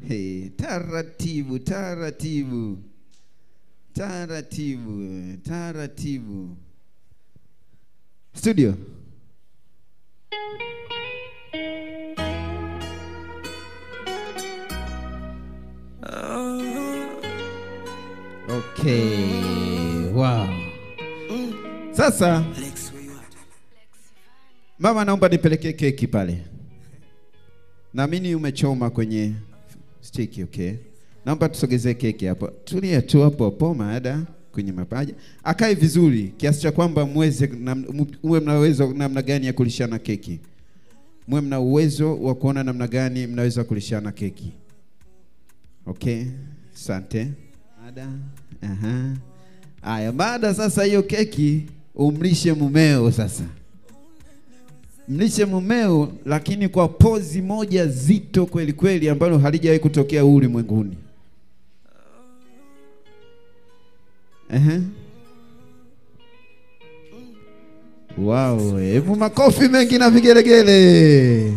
Hey, taratibu taratibu. Taratibu taratibu. Studio. Okay. Wow. Sasa mama, naomba nipelekee keki pale. Naamini umechoma kwenye stick, okay. Naomba tusogezee keki hapo. Tulia tu hapo hapo Maada kwenye mapaja. Akae vizuri kiasi cha kwamba muweze muwe mna uwezo namna gani ya kulishana keki. Muwe mna uwezo wa kuona namna gani mnaweza kulishana keki. Okay, asante. Maada. Aha. Aya, Maada sasa hiyo keki umlishe mumeo sasa. Mlishe mumeo, lakini kwa pozi moja zito kweli kweli ambalo halijawahi kutokea ulimwenguni. Wow, hebu makofi mengi na vigelegele.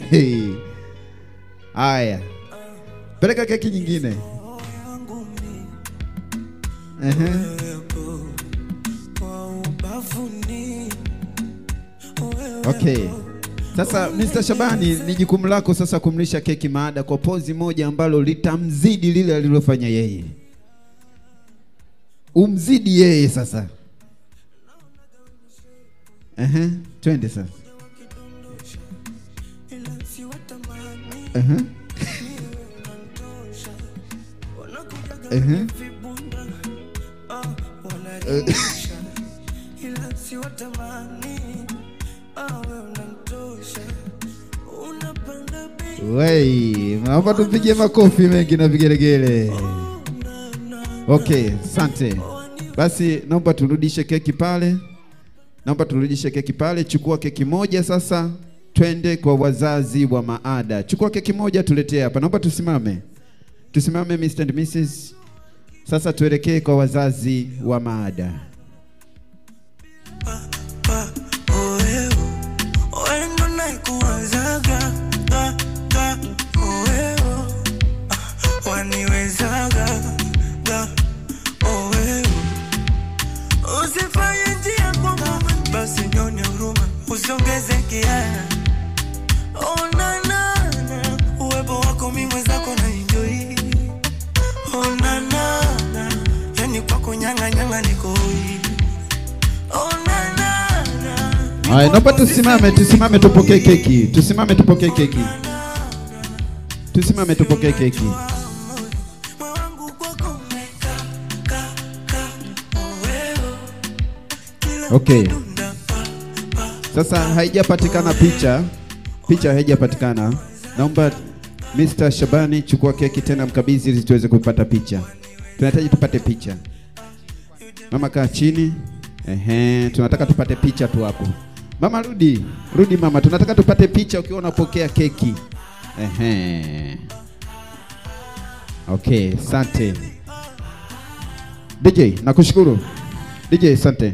Hey. Aya. Peleka keki nyingine. Okay. Sasa Mr. Shabani, ni jukumu lako sasa kumlisha keki Maada kwa pozi moja ambalo litamzidi lile alilofanya yeye. Umzidi yeye sasa. Twende sasa. Wey, naomba tupige makofi mengi na vigelegele. Okay, asante. Basi naomba turudishe keki pale. Naomba turudishe keki pale. Chukua keki moja sasa. Twende kwa wazazi wa Maada. Chukua keki moja tuletee hapa. Naomba tusimame. Tusimame Mr. and Mrs. Sasa tuelekee kwa wazazi wa Maada. Haya, naomba tusimame, tusimame tupokee keki. Tusimame tupokee keki. Tusimame tupokee keki. Okay. Sasa haijapatikana picha. Picha haijapatikana. Naomba Mr. Shabani, chukua keki tena mkabidhi ili tuweze kupata picha. Tunahitaji tupate picha. Mama kaa chini. Ehe, tunataka tupate picha tu hapo. Mama rudi, rudi mama, tunataka tupate picha ukiwa unapokea keki. Ehe. Okay, asante. DJ, nakushukuru. DJ, asante.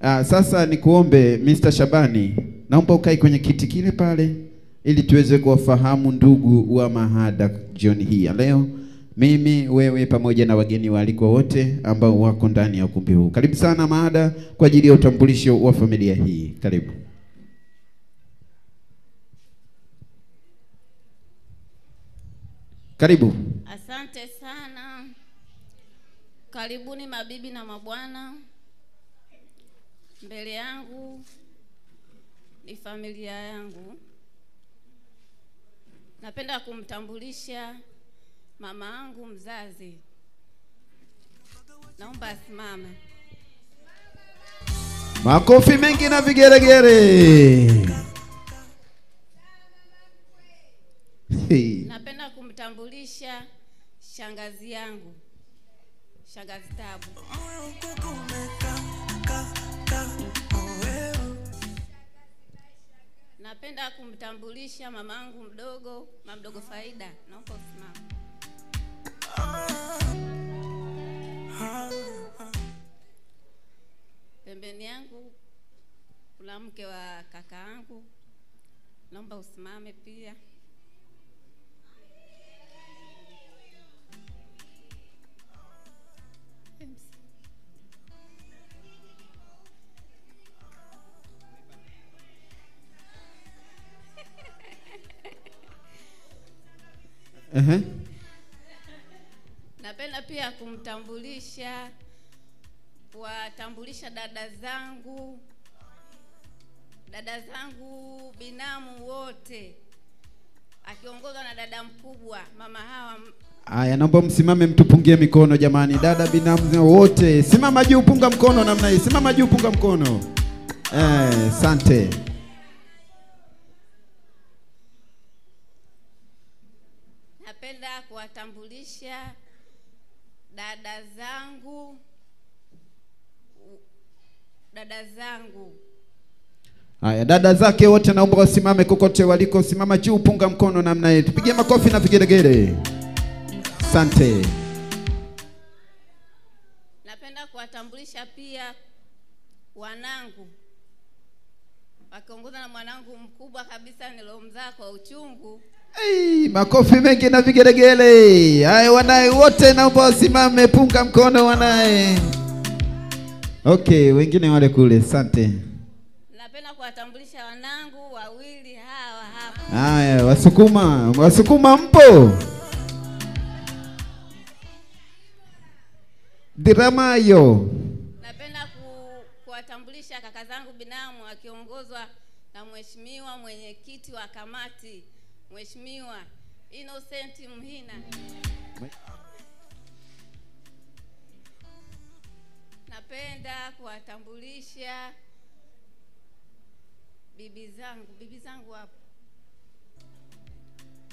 Sasa nikuombe Mr. Shabani, naomba ukae kwenye kiti kile pale ili tuweze kuwafahamu ndugu wa Mahada jioni hii ya leo. Mimi, wewe pamoja na wageni waalikwa wote ambao wako ndani ya ukumbi huu. Karibu sana Mahada kwa ajili ya utambulisho wa familia hii. Karibu. Karibu. Asante sana. Karibuni mabibi na mabwana. Mbele yangu ni familia yangu. Napenda kumtambulisha mama yangu mzazi. Naomba asimame. Makofi mengi na vigeregere. Hey. Napenda kumtambulisha shangazi yangu, shangazi Tabu. Napenda kumtambulisha mamangu mdogo, mamdogo Faida. Naomba usimame. Pembeni yangu kuna mke wa kaka yangu. Naomba usimame pia. Napenda pia kumtambulisha, kuwatambulisha dada zangu binamu wote, akiongozwa na dada mkubwa mama Hawa. Aya, naomba msimame mtupungie mikono jamani. Dada binamu wote, simama juu, punga mkono namna hii. Simama juu, punga mkono. Asante. Napenda kuwatambulisha dada zangu. Haya, dada zake wote naomba wasimame kokote waliko. Simama juu, punga mkono namna hii. Tupige makofi na vigelegele. Asante. Napenda kuwatambulisha pia wanangu, wakiongozwa na mwanangu mkubwa kabisa nilomzaa kwa uchungu. Hey, makofi mengi na vigelegele. Haya, wanae wote naomba wasimame, punga mkono wanae. Okay, wengine wale kule. Asante. Napenda kuwatambulisha wanangu wawili hawa hapa. Haya, Wasukuma, Wasukuma mpo? Diramayo. Napenda kuwatambulisha kaka zangu binamu akiongozwa na mheshimiwa mwenyekiti wa kamati, Mheshimiwa Innocent Mhina. Napenda kuwatambulisha bibi zangu hapo.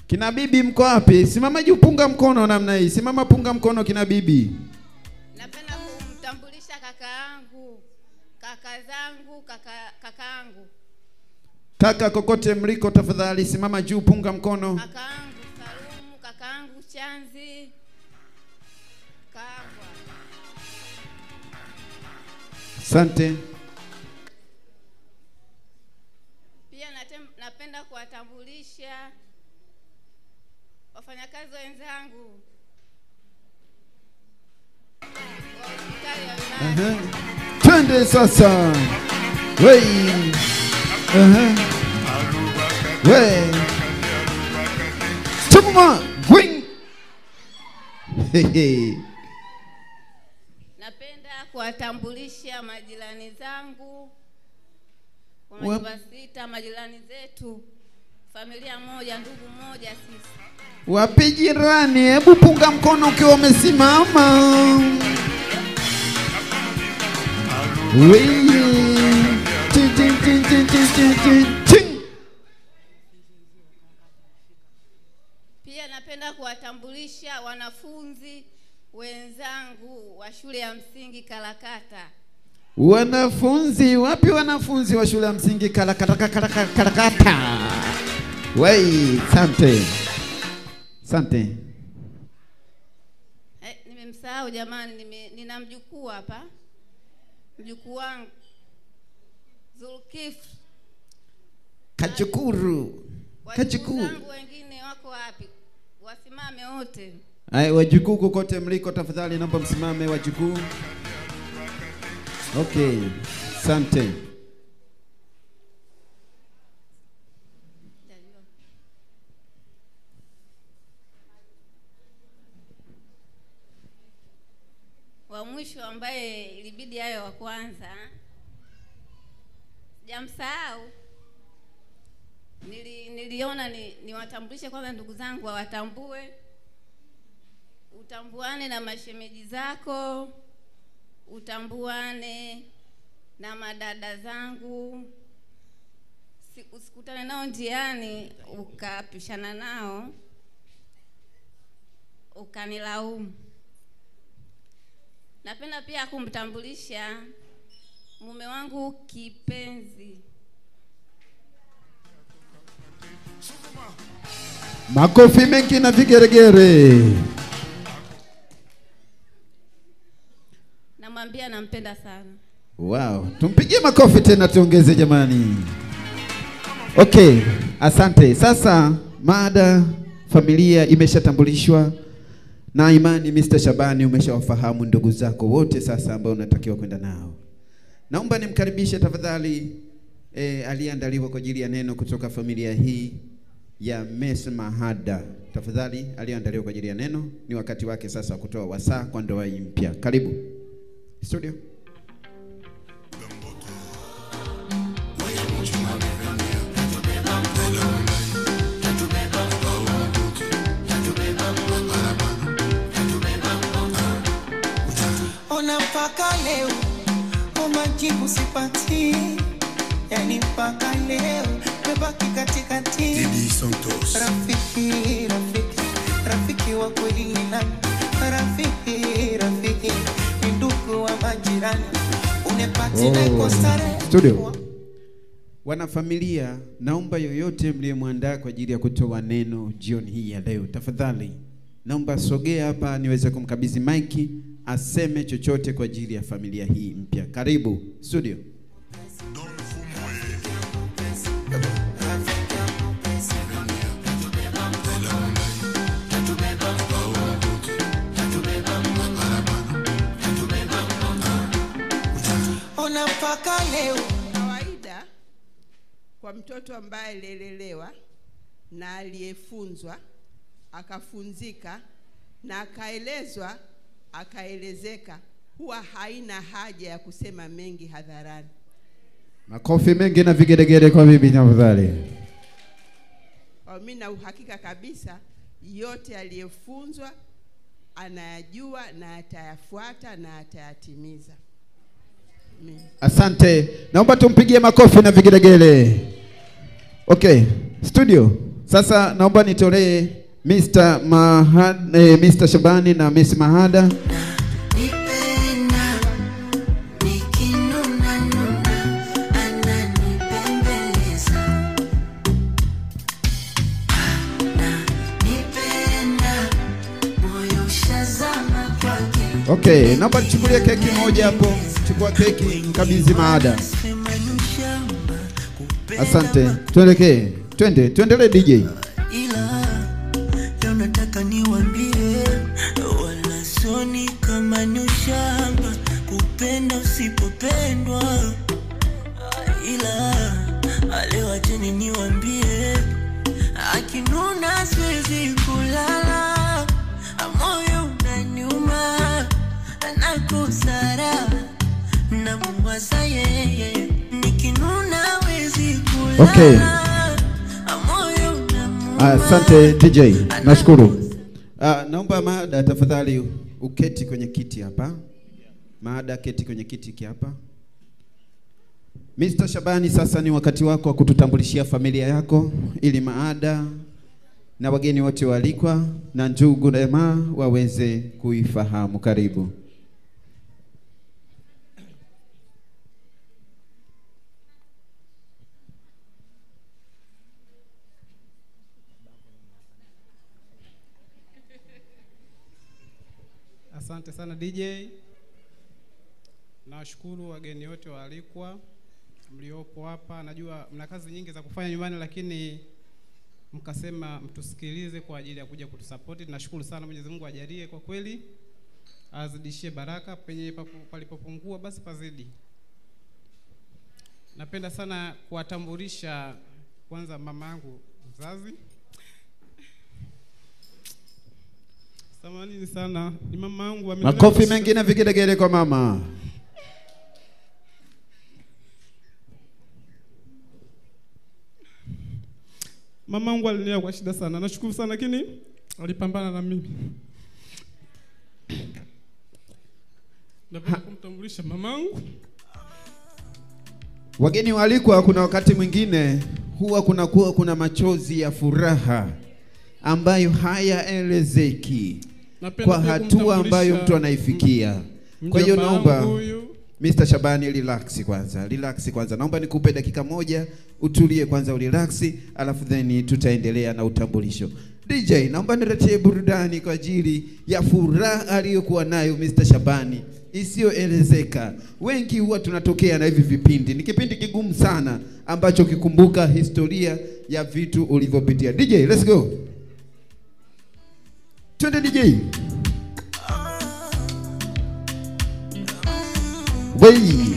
Kina bibi mko wapi? Simama juu, punga mkono namna hii. Simama, punga mkono kina bibi. Napenda kumtambulisha kakaangu, kaka zangu, kakaangu. Kaka kokote mliko tafadhali simama juu, punga mkono. Kakaangu Salumu, kakaangu Chanzi, Kangwa. Asante. Pia napenda kuwatambulisha wafanyakazi wenzangu. Twende sasa. Wei. Wei. Chuma gwing. Napenda kuwatambulisha majirani zangu kwa majumba sita, majirani zetu, familia moja, ndugu moja sisi. Wapi jirani? Hebu punga mkono ukiwa umesimama. Wei. Ting ting ting ting ting ting ting. Pia kuwatambulisha wanafunzi wenzangu wa shule ya msingi Kalakata. Wanafunzi wapi? Wanafunzi wa shule ya msingi Kalakata, Kalakata. Wei, asante. Asante. Nimemsahau jamani, nina mjukuu hapa. Mjukuu wangu Zulkifli. Kachukuru. Kachukuru. Wajukuu wengine wako wapi? Wasimame wote. Ai, wajukuu kokote mliko tafadhali naomba msimame wajukuu. Okay, asante. Wa mwisho ambaye ilibidi awe wa kwanza, sijamsahau. Niliona niwatambulishe kwanza ndugu zangu wawatambue. Utambuane na mashemeji zako, utambuane na madada zangu. Usikutane nao njiani ukapishana nao ukanilaumu. Napenda pia kumtambulisha mume wangu kipenzi. Makofi mengi na vigeregere. Namwambia nampenda sana. Wow, tumpigie makofi tena tuongeze jamani. Okay, asante. Sasa mada familia imeshatambulishwa na imani Mr. Shabani umeshawafahamu ndugu zako wote sasa ambao unatakiwa kwenda nao. Naomba nimkaribishe tafadhali aliyeandaliwa kwa ajili ya neno kutoka familia hii ya Miss Mahada. Tafadhali aliyeandaliwa kwa ajili ya neno, ni wakati wake sasa kutoa wasaa kwa ndoa hii mpya. Karibu studio. Ona mpaka leo majibu sipati, yani mpaka leo mebaki katikati. Didi Santos. Rafiki, rafiki, rafiki wa kweli ni nani? Rafiki, rafiki ni ndugu wa majirani. Unepati na kosare. Studio. Wanafamilia, naomba yoyote mliyemwandaa kwa ajili ya kutoa neno jioni hii ya leo, tafadhali naomba sogea hapa niweze kumkabidhi maiki aseme chochote kwa ajili ya familia hii mpya. Karibu studio. Ona mpaka leo. Kawaida kwa mtoto ambaye alilelewa na aliyefunzwa akafunzika na akaelezwa akaelezeka, huwa haina haja ya kusema mengi hadharani. Makofi mengi na vigelegele kwa bibi tafadhali. Mimi na uhakika kabisa yote aliyefunzwa anayajua na atayafuata na atayatimiza. Asante. Naomba tumpigie makofi na vigelegele. Okay, studio. Sasa naomba nitolee Mr. Mr. Shabani na Miss Mahada. Okay, naomba nichukulie keki moja hapo. Chukua keki mkabidhi Mahada. Asante. Tuelekee. Twende, tuendelee DJ. Ila leo nataka niwaambie, wala soni kama ni ushamba kupenda usipopendwa. Ila leo acheni niwaambie, akinuna siwezi kulala, moyo unaniuma nakosa na muwaza yeye, nikinuna wezi kulala. Okay. Asante DJ, nashukuru. Naomba Mahada tafadhali uketi kwenye kiti hapa. Mahada keti kwenye kiti hapa. Mr. Shabani, sasa ni wakati wako wa kututambulishia familia yako ili Mahada na wageni wote waalikwa na ndugu na jamaa waweze kuifahamu. Karibu. Asante sana DJ. Nawashukuru wageni wote waalikwa mliopo hapa. Najua mna kazi nyingi za kufanya nyumbani, lakini mkasema mtusikilize kwa ajili ya kuja kutusupport. Nashukuru sana, Mwenyezi Mungu ajalie kwa kweli, azidishie baraka penye palipopungua basi pazidi. Napenda sana kuwatambulisha kwanza mamangu mzazi. Samahani sana, ni mamangu. Makofi mengi na vigelegele kwa mama. Mamangu alinilea kwa shida sana. Nashukuru sana, lakini alipambana na mimi. Napenda kumtambulisha mamangu. Wageni waalikwa, kuna wakati mwingine huwa kunakuwa kuna machozi ya furaha ambayo hayaelezeki kwa hatua ambayo mtu anaifikia. Kwa hiyo naomba Mr. Shabani relax kwanza, relax kwanza. Naomba nikupe dakika moja utulie kwanza, urelax, alafu then tutaendelea na utambulisho. DJ, naomba niletee burudani kwa ajili ya furaha aliyokuwa nayo Mr. Shabani isiyoelezeka. Wengi huwa tunatokea na hivi vipindi. Ni kipindi kigumu sana ambacho kikumbuka historia ya vitu ulivyopitia. DJ, let's go. Twende DJ. Wei.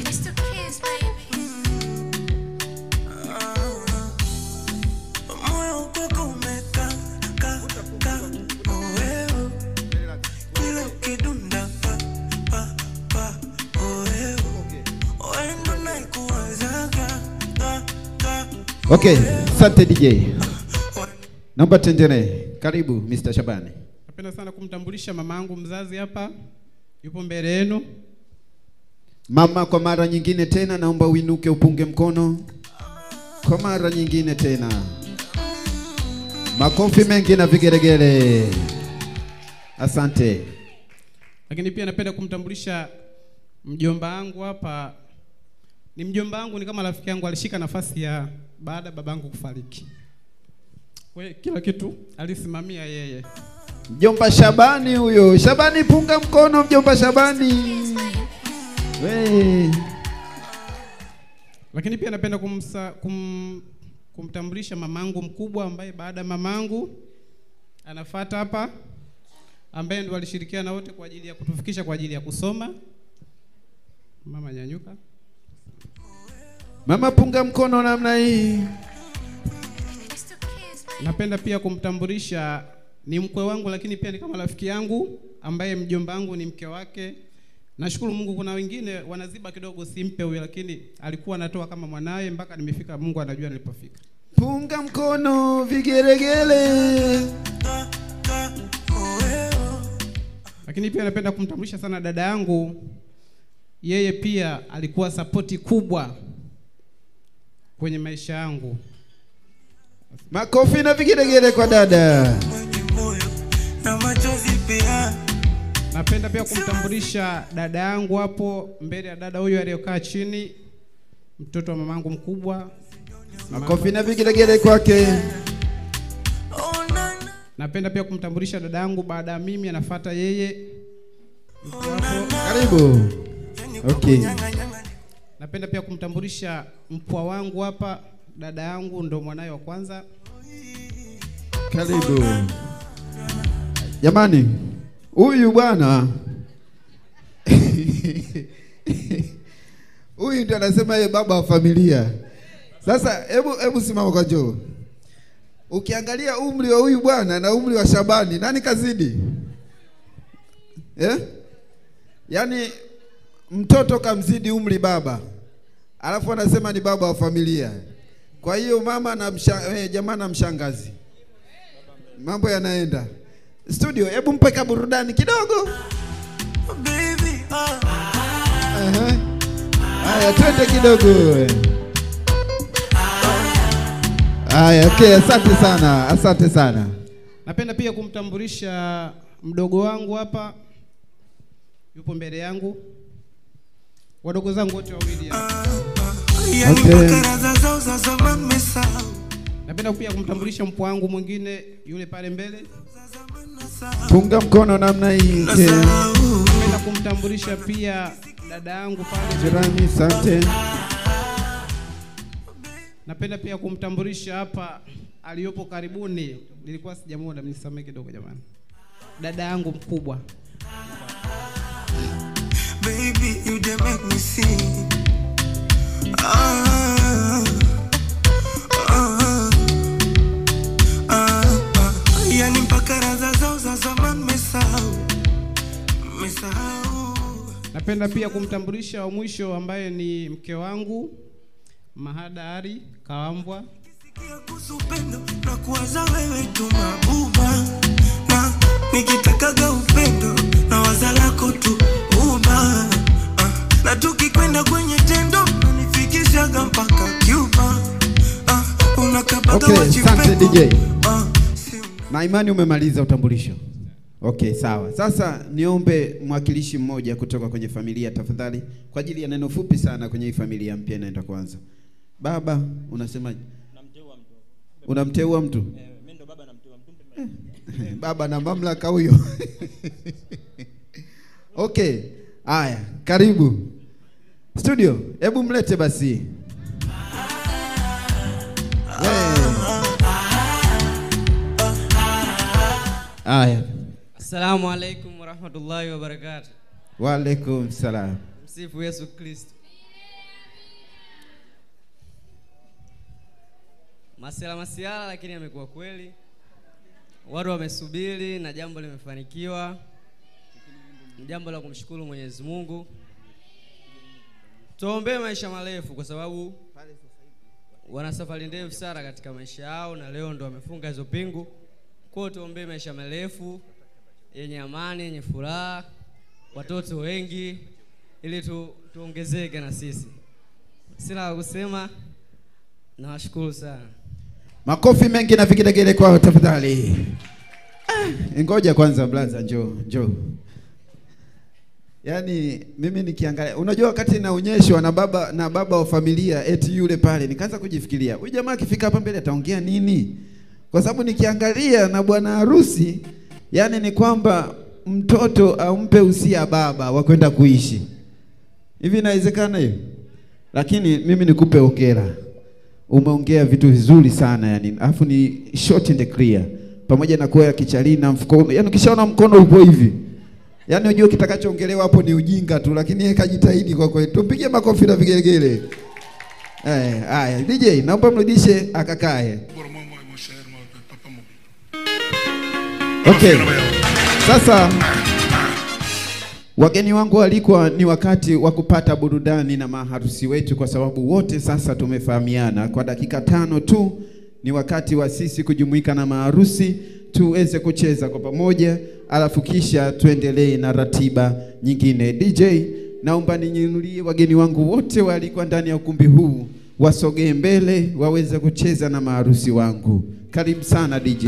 Okay, asante DJ. Naomba tuendelee. Karibu Mr. Shabani. Napenda sana kumtambulisha mamangu mzazi hapa. Yupo mbele yenu. Mama, kwa mara nyingine tena naomba uinuke upunge mkono. Kwa mara nyingine tena. Makofi mengi na vigelegele. Asante. Lakini pia napenda kumtambulisha mjomba wangu hapa. Ni mjomba wangu, ni kama rafiki yangu, alishika nafasi ya baada babangu kufariki. Kwa kila kitu alisimamia yeye. Mjomba Shabani huyo. Shabani, punga mkono mjomba Shabani. We. Lakini pia napenda kumtambulisha mamangu mkubwa ambaye baada mamangu anafuata hapa, ambaye ndo alishirikiana wote kwa ajili ya kutufikisha kwa ajili ya kusoma. Mama nyanyuka. Mama, punga mkono namna hii. Napenda pia kumtambulisha, ni mkwe wangu lakini pia ni kama rafiki yangu ambaye mjomba wangu ni mke wake. Nashukuru Mungu, kuna wengine wanaziba kidogo, simpe huyo, lakini alikuwa anatoa kama mwanae mpaka nimefika. Mungu anajua nilipofika. Punga mkono vigelegele. Lakini pia napenda kumtambulisha sana dada yangu. Yeye pia alikuwa sapoti kubwa kwenye maisha yangu. Makofi na vigelegele kwa dada. Napenda pia kumtambulisha dada yangu hapo mbele ya dada huyu aliyokaa chini, mtoto wa mamangu mkubwa. Makofi na vigelegele kwake. Napenda pia kumtambulisha dada yangu baada ya mimi anafuata yeye. Karibu. Okay. Napenda pia kumtambulisha mpwa wangu hapa, dada yangu ndo mwanae wa kwanza. Karibu. Jamani, huyu bwana huyu ndio anasema yeye baba wa familia. Sasa hebu simama kwa njoo. Ukiangalia umri wa huyu bwana na umri wa Shabani, nani kazidi? Eh? Yaani mtoto kamzidi umri baba. Alafu anasema ni baba wa familia. Kwa hiyo mama na jamaa na mshangazi. Mambo yanaenda. Studio, hebu mpe kaburudani kidogo. Baby, Haya, twende kidogo. Haya, okay, asante sana, asante sana. Napenda pia kumtambulisha mdogo wangu hapa, yupo mbele yangu, wadogo zangu wote wawili hapa. Okay. Napenda pia kumtambulisha mpwa wangu mwingine yule pale mbele. Punga mkono namna hii. Napenda kumtambulisha pia dada yangu pale jirani, asante. Napenda pia kumtambulisha hapa aliyopo karibuni, nilikuwa sijamuona, mnisamee kidogo jamani. Dada yangu mkubwa. Baby, you dey make me sing. Yani mpaka raza zao za zamani mesahau. Mesahau. Napenda pia kumtambulisha wa mwisho ambaye ni mke wangu Mahada Ali Kawambwa. Kuhusu upendo na kuwaza wewe tu mabuba, na nikitakaga upendo na waza lako tu uba, na tukikwenda kwenye tendo nanifikishaga mpaka Cuba. Unakabaga. Okay, asante DJ. Na imani umemaliza utambulisho. Okay, sawa. Sasa niombe mwakilishi mmoja kutoka kwenye familia tafadhali, kwa ajili ya neno fupi sana kwenye hii familia mpya inaenda kuanza. Baba, unasemaje? Namteua mtu. Unamteua mtu? Mimi ndo baba namteua mtu. Baba na mamlaka huyo. Okay, haya, karibu. Studio, hebu mlete basi. Haya. Assalamu alaikum warahmatullahi wabarakatuh. Wa alaikum salam. Msifu Yesu Kristo. Masiala masiala, lakini amekuwa kweli. Watu wamesubiri na jambo limefanikiwa. Ni jambo la kumshukuru Mwenyezi Mungu. Tuombe maisha marefu kwa sababu wana safari ndefu sana katika maisha yao na leo ndo wamefunga hizo pingu. Kwa hiyo tuombe maisha marefu yenye amani, yenye furaha, watoto wengi ili tuongezeke na sisi. Sina la kusema, nawashukuru sana. Makofi mengi na vigelegele kwao tafadhali. Ngoja kwanza blaza, njoo, njoo. Yaani mimi nikiangalia, unajua wakati naonyeshwa na baba wa familia eti yule pale, nikaanza kujifikiria, huyu jamaa akifika hapa mbele ataongea nini? Kwa sababu nikiangalia na bwana harusi, yani ni kwamba mtoto ampe usia baba wa kwenda kuishi. Hivi inawezekana hiyo? Lakini mimi nikupe hongera. Umeongea vitu vizuri sana yani. Alafu ni short and clear. Pamoja na kuwa kichalii na mfuko. Yaani ukishaona mkono upo hivi, yaani unajua kitakachoongelewa hapo ni ujinga tu, lakini yeye kajitahidi kwa kweli. Tumpigie makofi na vigelegele. Haya, DJ naomba mrudishe akakae. Okay. Sasa wageni wangu walikuwa ni wakati wa kupata burudani na maharusi wetu, kwa sababu wote sasa tumefahamiana. Kwa dakika 5 tu ni wakati wa sisi kujumuika na maharusi tuweze kucheza kwa pamoja, alafu kisha tuendelee na ratiba nyingine. DJ, naomba ninyinulie wageni wangu wote walikuwa ndani ya ukumbi huu wasogee mbele waweze kucheza na maharusi wangu. Karibu sana DJ.